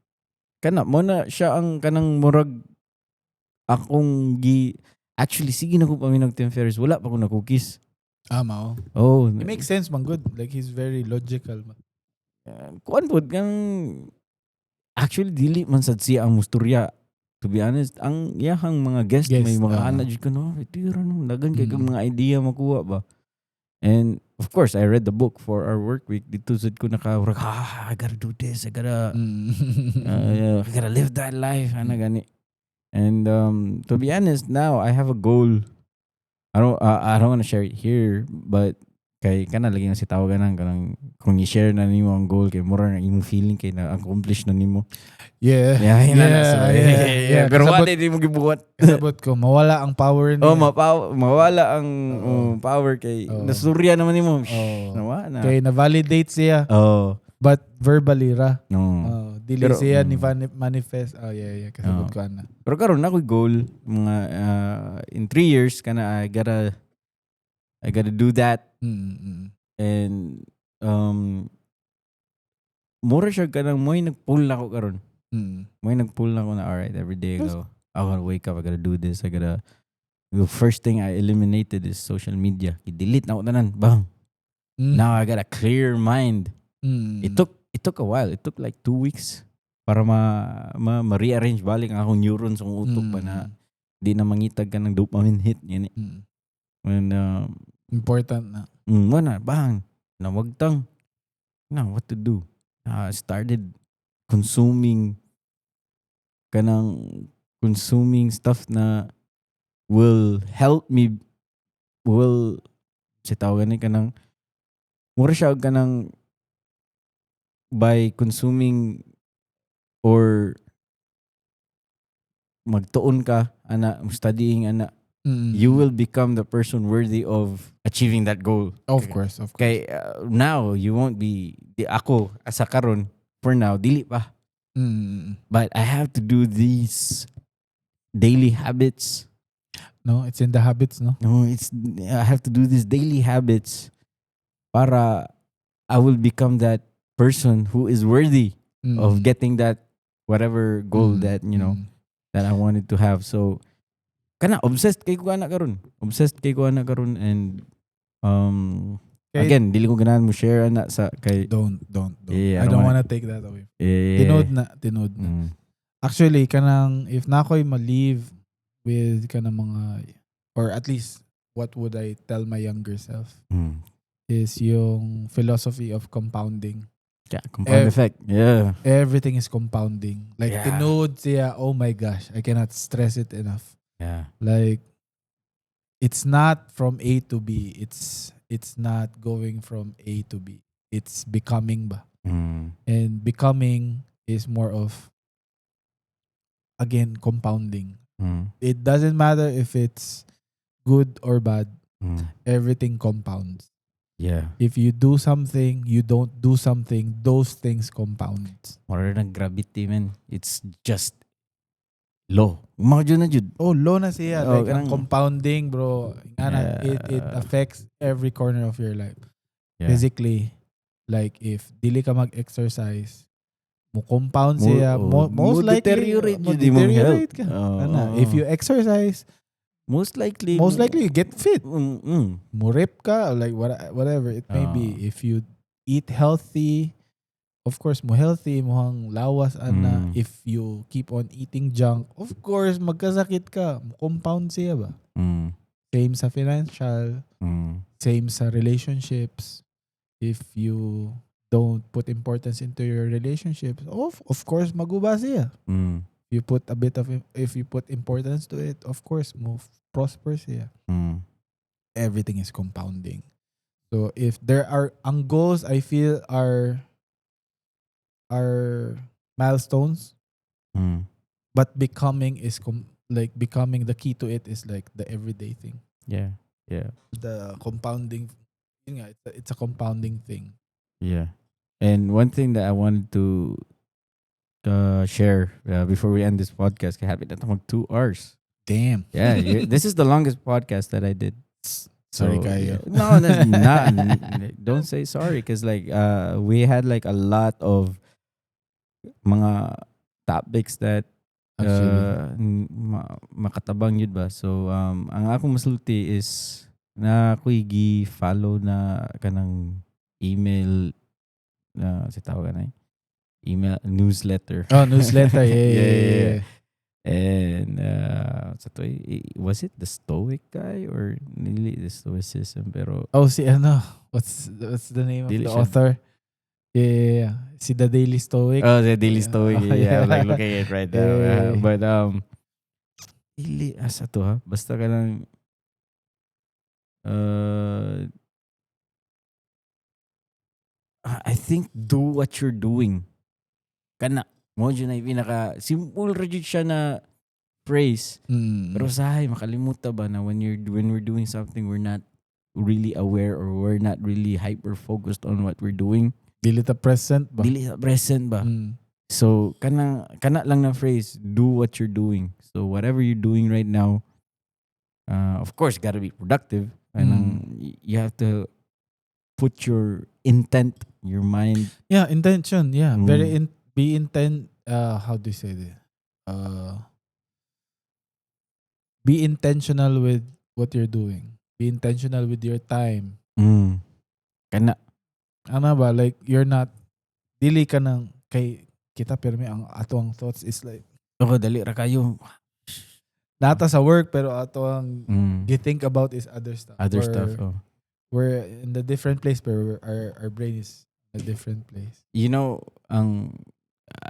kana mo na siya ang kanang murag akong gi actually sige na ko paminaw Tim Ferriss, wala pa ko nakukis. Ah, mao. Oh, It makes sense man good, like he's very logical man. Kuan pud kang actually dili man sad siya ang musturya. To be honest, ang iyahang mga guest, Guest, may mga ah. ana jud ko no, tira no, dagan kay kag mga idea makuha ba. And of course, I read the book for our work week. Dito sad ko naka murag, "Ah, I gotta do this. I gotta live that life." Ana gani. And to be honest, now I have a goal. I don't want to share it here, but kay kana lagi nga si tawagan kanang kung i-share na nimo ang goal kay mura na imong feeling kay na accomplish na nimo. Yeah, yun na na. So, yeah. Pero Kasabot, wala di mo gibuhat. Kasabot ko, mawala ang power niya. Oh, mawala ang Oo. oh, power kay Oo. Nasurya naman nimo. Oo. Nawa na. Kay na-validate siya, Oh, but verbally ra. No. Oh, dili Pero, siya ni manifest. Oh, yeah. Kasabot Oo. Ko ana. Pero karon na ako'y goal mga in 3 years kana I gotta do that and mura siya kanang mo'y nag-pull ako karon. Mo'y nag-pull na ako na alright, every day I go, I gotta wake up, I gotta do this, I gotta the first thing I eliminated is social media. I-delete na ako tanan. Bang. Now I got a clear mind. It took a while. It took like 2 weeks para ma-rearrange balik ang akong neurons sa utok ba na di na mangitag ka ng dopamine hit gani. And Important na. Wala, bang, nawagtang. Now, what to do? I started consuming kanang consuming stuff na will help me, will si tawag gani kanang mura siya og kanang by consuming or magtuon ka ana studying ana, you will become the person worthy of achieving that goal. Of course, of course. Kay now you won't be di ako asa karon, for now dili pa. But I have to do these daily habits. No, it's in the habits, no? No, it's I have to do these daily habits para I will become that person who is worthy of getting that whatever goal that that I wanted to have. So kana obsessed kay ko ana karon. Obsessed kay ko ana karon and again, dili ko ganahan mo share ana sa kay Don't, don't, don't. Yeah, I don't wanna wanna take that away. Yeah. Tinuod na, tinuod na. Actually, kanang if na ako'y ma-leave with kanang mga, or at least what would I tell my younger self is yung philosophy of compounding. Yeah, compound effect. Yeah. Everything is compounding. Like tinuod siya, oh my gosh, I cannot stress it enough. Like it's not from A to B. It's not going from A to B. It's becoming ba. And becoming is more of, again, compounding. It doesn't matter if it's good or bad. Everything compounds. If you do something, you don't do something, those things compound. Mura ng gravity, man. It's just law. Mao jud na jud. Oh, law na siya. Oh, Like, ang compounding, bro. Ngana, it affects every corner of your life. Physically, like if dili ka mag-exercise, mo compound siya. Oh, Most mo likely, deteriorate mo jud imong health. deteriorate ka. Oo. Ana, if you exercise, most likely most likely you get fit. Mo-rip ka, or like whatever it may be. If you eat healthy, of course, mo healthy imong lawas ana. If you keep on eating junk, of course, magkasakit ka. Mo compound siya ba? Same sa financial, same sa relationships. If you don't put importance into your relationships, of course, maguba siya. If you put a bit of if you put importance to it, of course, mo prosper siya. Everything is compounding. So if there are ang goals, I feel are milestones, but becoming is like becoming, the key to it is like the everyday thing. The compounding, yun nga, it's a compounding thing. Yeah. And one thing that I wanted to share before we end this podcast, kay happy na mag 2 hours. Damn. Yeah, this is the longest podcast that I did. Sorry So, kayo. Yeah. No, that's not. Don't say sorry because, like, we had like a lot of mga topics that Actually. Makatabang jud ba. So ang akong masulti is na ako'y gi-follow na kanang email na si tawag na email newsletter. Oh, newsletter. Yeah, Yeah. And sa to, was it the Stoic guy or dili the Stoicism, pero Oh, si ano, what's the name of Dili the siya. Author? Yeah. Si The Daily Stoic. Oh, the Daily Stoic. Oh, Yeah, I'm like yeah. looking at it right now. But dili asa to ha. Basta ka lang I think do what you're doing. Kana mao jud na pinaka simple ra jud siya na phrase. Pero sahay makalimutan ba na when we're doing something, we're not really aware or we're not really hyper focused on what we're doing. Dili ta present ba? Dili sa present ba? Mm. So kana kana lang na phrase, do what you're doing. So whatever you're doing right now, of course, gotta be productive. And you have to put your intent, your mind. Yeah, intention. Yeah, very in be intent. How do you say this? Be intentional with what you're doing. Be intentional with your time. Kana. Ano ba? Like you're not dili ka nang kay kita pero may ang ato ang thoughts is like Oh, dali ra kayo. Naa ta sa work pero ato ang you think about is other stuff. Other Or stuff. Oh. we're in the different place pero our brain is in a different place.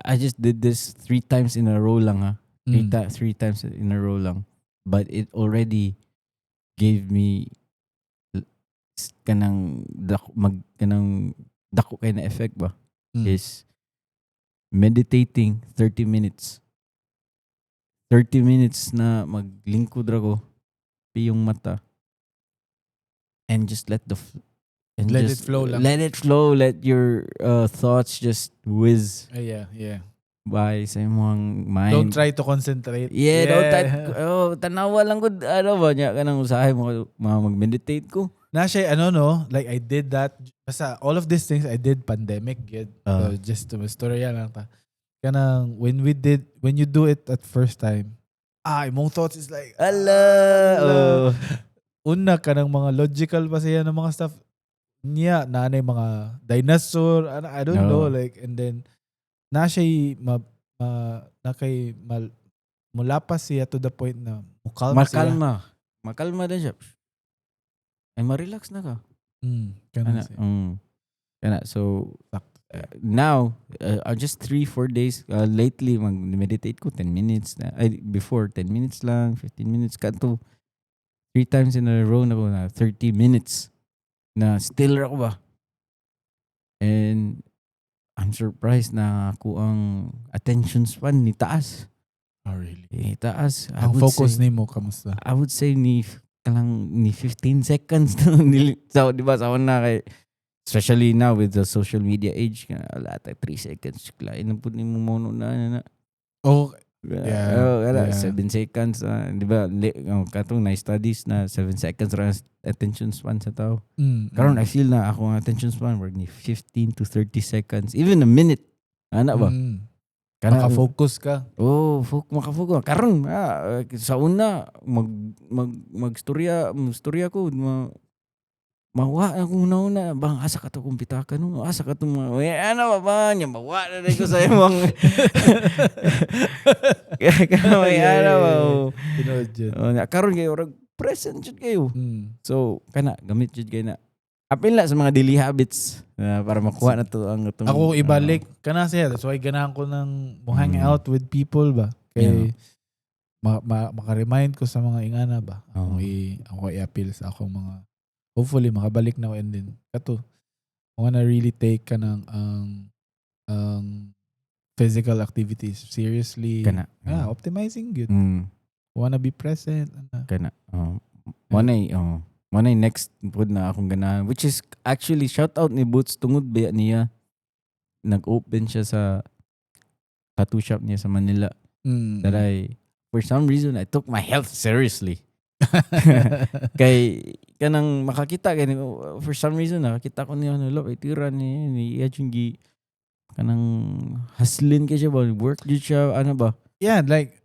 I just did this three times in a row lang ha. Three, three times in a row lang. But it already gave me kanang dako, mag kanang dako kay na effect ba is meditating 30 minutes. 30 minutes na maglingkod ra ko piyong mata and just let the and Let it just flow lang. Let it flow, let your thoughts just whiz by sa imong mind. Don't try to concentrate. Yeah, don't try. Oh, tanawa lang gud ano ba niya kanang usahay mo mga mag-meditate ko. Na siya, ano no, like I did that. Basta all of these things I did pandemic gid. So just to storya lang ta. Kanang when you do it at first time, ah, imong thoughts is like, Ala, ala. Oh. Una kanang mga logical pa siya ng mga stuff niya, naanay mga dinosaur, ano, I don't No. know, like, and then na siya ma Na kay mal, mulapas siya to the point na mukalma siya. Makalma. Makalma din siya. Ay, ma-relax na ka. Kana Ana, siya. Kana, so, Sakto. Now, just 3, 4 days, lately, mag-meditate ko 10 minutes. Na, ay, before, 10 minutes lang, 15 minutes. Kato, three times in a row na ko na 30 minutes na still ra ko ba. And I'm surprised na ako ang attention span ni taas. Oh, really? Eh, taas. I Ang would focus say, nimo kamusta? I would say ni kalang ni 15 seconds na nili, so, di ba sa una kay especially now with the social media age nga wala ta 3 seconds lain na pud nimo mono na na, na. Oh, Yeah, Oh, wala, yeah. 7 seconds, ah, di ba li, oh, katong na studies na 7 seconds ra ang attention span sa tao. Karon I feel na ako ang attention span work ni 15 to 30 seconds, even a minute ana ba. Kana- Maka-focus ka. Oh, maka-focus. Karon ah, sa una mag mag magstorya, magstorya ko ma mawa na akong una-una bang asa ka to kung pitaka no, asa ka to mga eh, ano ba ba nya mawa na din ko sa imong kaya may ano ba, oh. Tinuod yun. Oh, na karon kayo rag present jud kayo. So kana gamit jud kayo na apil na sa mga daily habits na para makuha na to ang itong Ako ibalik kana siya. That's why ganahan ko ng mo hang out with people ba. Kay ma, maka-remind ko sa mga ingana ba. Ako Oo. I ako i-appeal sa akong mga hopefully makabalik na ko and then kato I wanna really take kanang ang physical activities seriously. Kana. Yeah, optimizing good. Wanna be present. Ana. Kana. Oh. Mo na oh. Mo na next pud na akong ganahan which is actually shout out ni Boots tungod ba niya nag-open siya sa tattoo shop niya sa Manila that I for some reason I took my health seriously. Kay kanang makakita kay for some reason nakakita ko niya ano ay tira ni ni iya jud gi kanang hustling kay siya ba, work jud siya ano ba. Yeah, like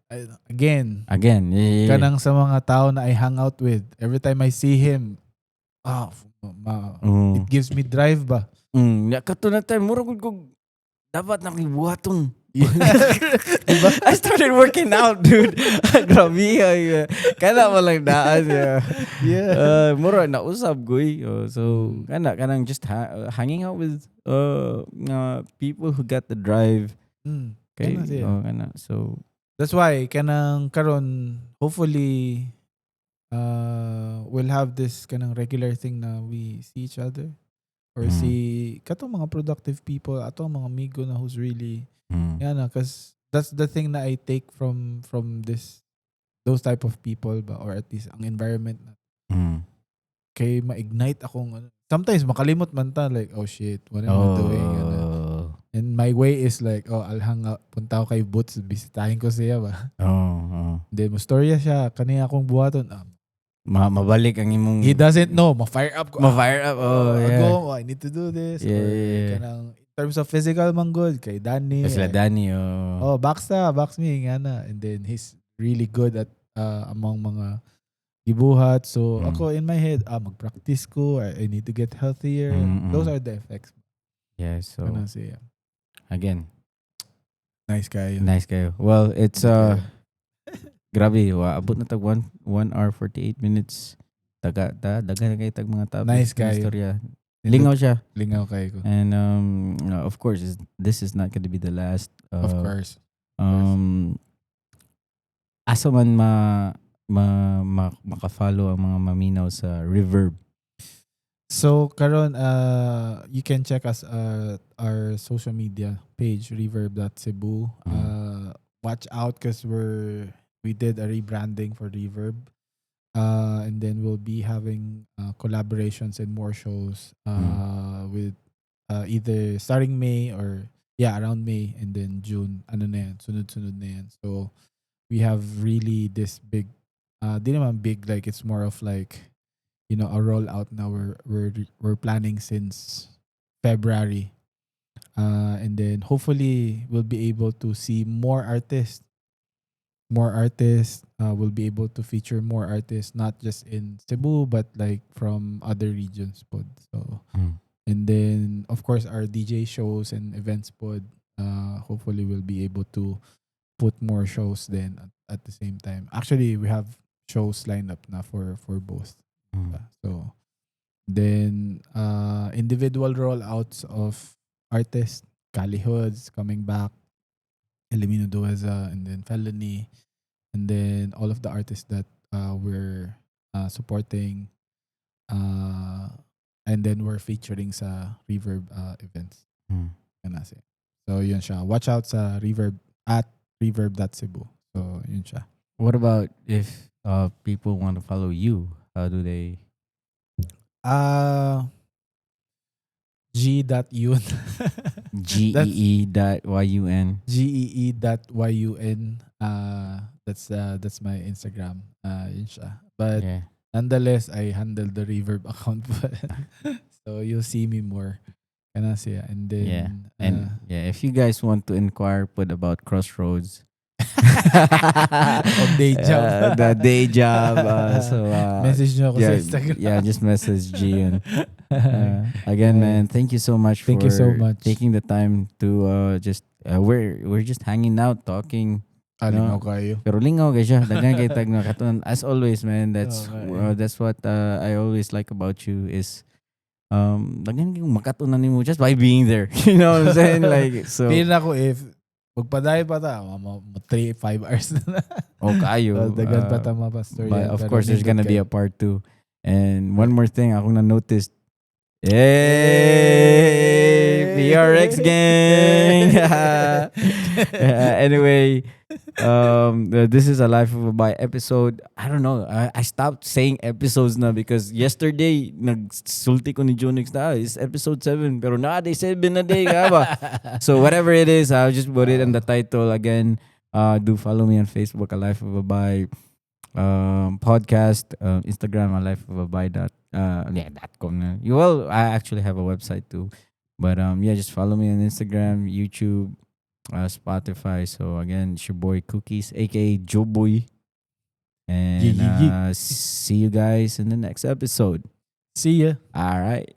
again, Again, yeah. kanang sa mga tao na I hang out with, every time I see him, ah, it gives me drive ba? Ya kato na time mura gud kog dapat nakibuhaton. Diba? I started working out, dude. Grabe ay. Kana mo lang daan yeah. Mura na usab ko eh. Oh, so kana kanang just hanging out with people who got the drive kay Kana siya. Oh, kana. So That's why kanang karon hopefully we'll have this kanang regular thing na we see each other or see katong mga productive people, atong mga amigo na who's really yeah na, 'cause that's the thing na I take from this those type of people ba, or at least ang environment na kay ma-ignite akong ano. Sometimes makalimot man ta, like, "Oh shit, what am I doing?" Ano. And my way is like, oh, I'll hang out, punta ako kay Boots, bisitahin ko siya ba. Oh. Then mo storya siya, kani akong buhaton. Ah, Mabalik ang imong he doesn't know, ma-fire up ko. Ma-fire up. Oh, yeah. Go, I need to do this. Or kanang, in terms of physical man good, kay Danny. Sila eh, Danny, oh. Oh, box ta, box me, nga na. And then he's really good at among mga gibuhat. So ako in my head, ah, mag-practice ko, I need to get healthier. Those are the effects. Yeah, so Kana siya. Again, Nice kayo. Nice kayo. Well, it's grabe, wa abot na tag 1 1 hour 48 minutes. Taga da daghan na kay tag mga topics Nice na kayo. istorya. Lingaw siya. Lingaw kayo ko. And of course, this is not going to be the last. Of course. Asa man ma maka-follow ang mga maminaw sa Reverb? So karon you can check us at our social media page, reverb.cebu. Watch out because we did a rebranding for Reverb. And then we'll be having collaborations and more shows with either starting May or yeah, around May and then June. Ano na yan, sunod-sunod na yan. So we have really this big di naman big, like it's more of like a rollout now we're planning since February. And then hopefully we'll be able to see more artists. More artists, we'll be able to feature more artists, not just in Cebu, but like from other regions pod. So, and then of course our DJ shows and events pod. Hopefully we'll be able to put more shows then at the same time. Actually, we have shows lined up na for both. So then individual rollouts of artists, Cali Hoods coming back, Elimino Dueza, and then Felony, and then all of the artists that we're supporting, and then we're featuring sa Reverb events. Kana siya. So yun siya. Watch out sa Reverb at reverb.cebu. So yun siya. What about if people want to follow you? How do they? G.yun. gee.yun. gee.yun. That's my Instagram. Yun siya. But nonetheless, I handle the Reverb account, so you'll see me more. Kana siya. And then Yeah. And yeah, if you guys want to inquire pud about Crossroads, Og day job. The day job. So message nyo ako sa Instagram. Yeah, just message G and again, man, thank you so much Thank for you so much. Taking the time to just we're just hanging out, talking. Ah, No. lingaw kayo. Pero lingaw kay siya. Daghan kay tag nakatunan. As always, man, that's what I always like about you is daghan kay makatunan nimo just by being there. You know what I'm saying? Like, so Feel na ko if magpadayon pa ta, 3 5 hours na. Oh, kayo. So, daghan pa ta mapastorya. But of course, there's gonna be a part two. And one more thing, akong na-noticed. Hey, PRX gang. Anyway, this is a Life of a Bai episode. I don't know. I stopped saying episodes na because yesterday nagsulti ko ni Jonix na, "Ah, it's episode 7," pero naa diay 7 na diay ka ba? So whatever it is, I'll just put it in the title again. Do follow me on Facebook, A Life of a Bai podcast, Instagram, A Life of a Bai dot yeah, dot com na. You Well, I actually have a website too. But yeah, just follow me on Instagram, YouTube, Spotify. So again, it's your boy Cookies, aka Joe Boy. And Yeah. see you guys in the next episode. See ya. All right.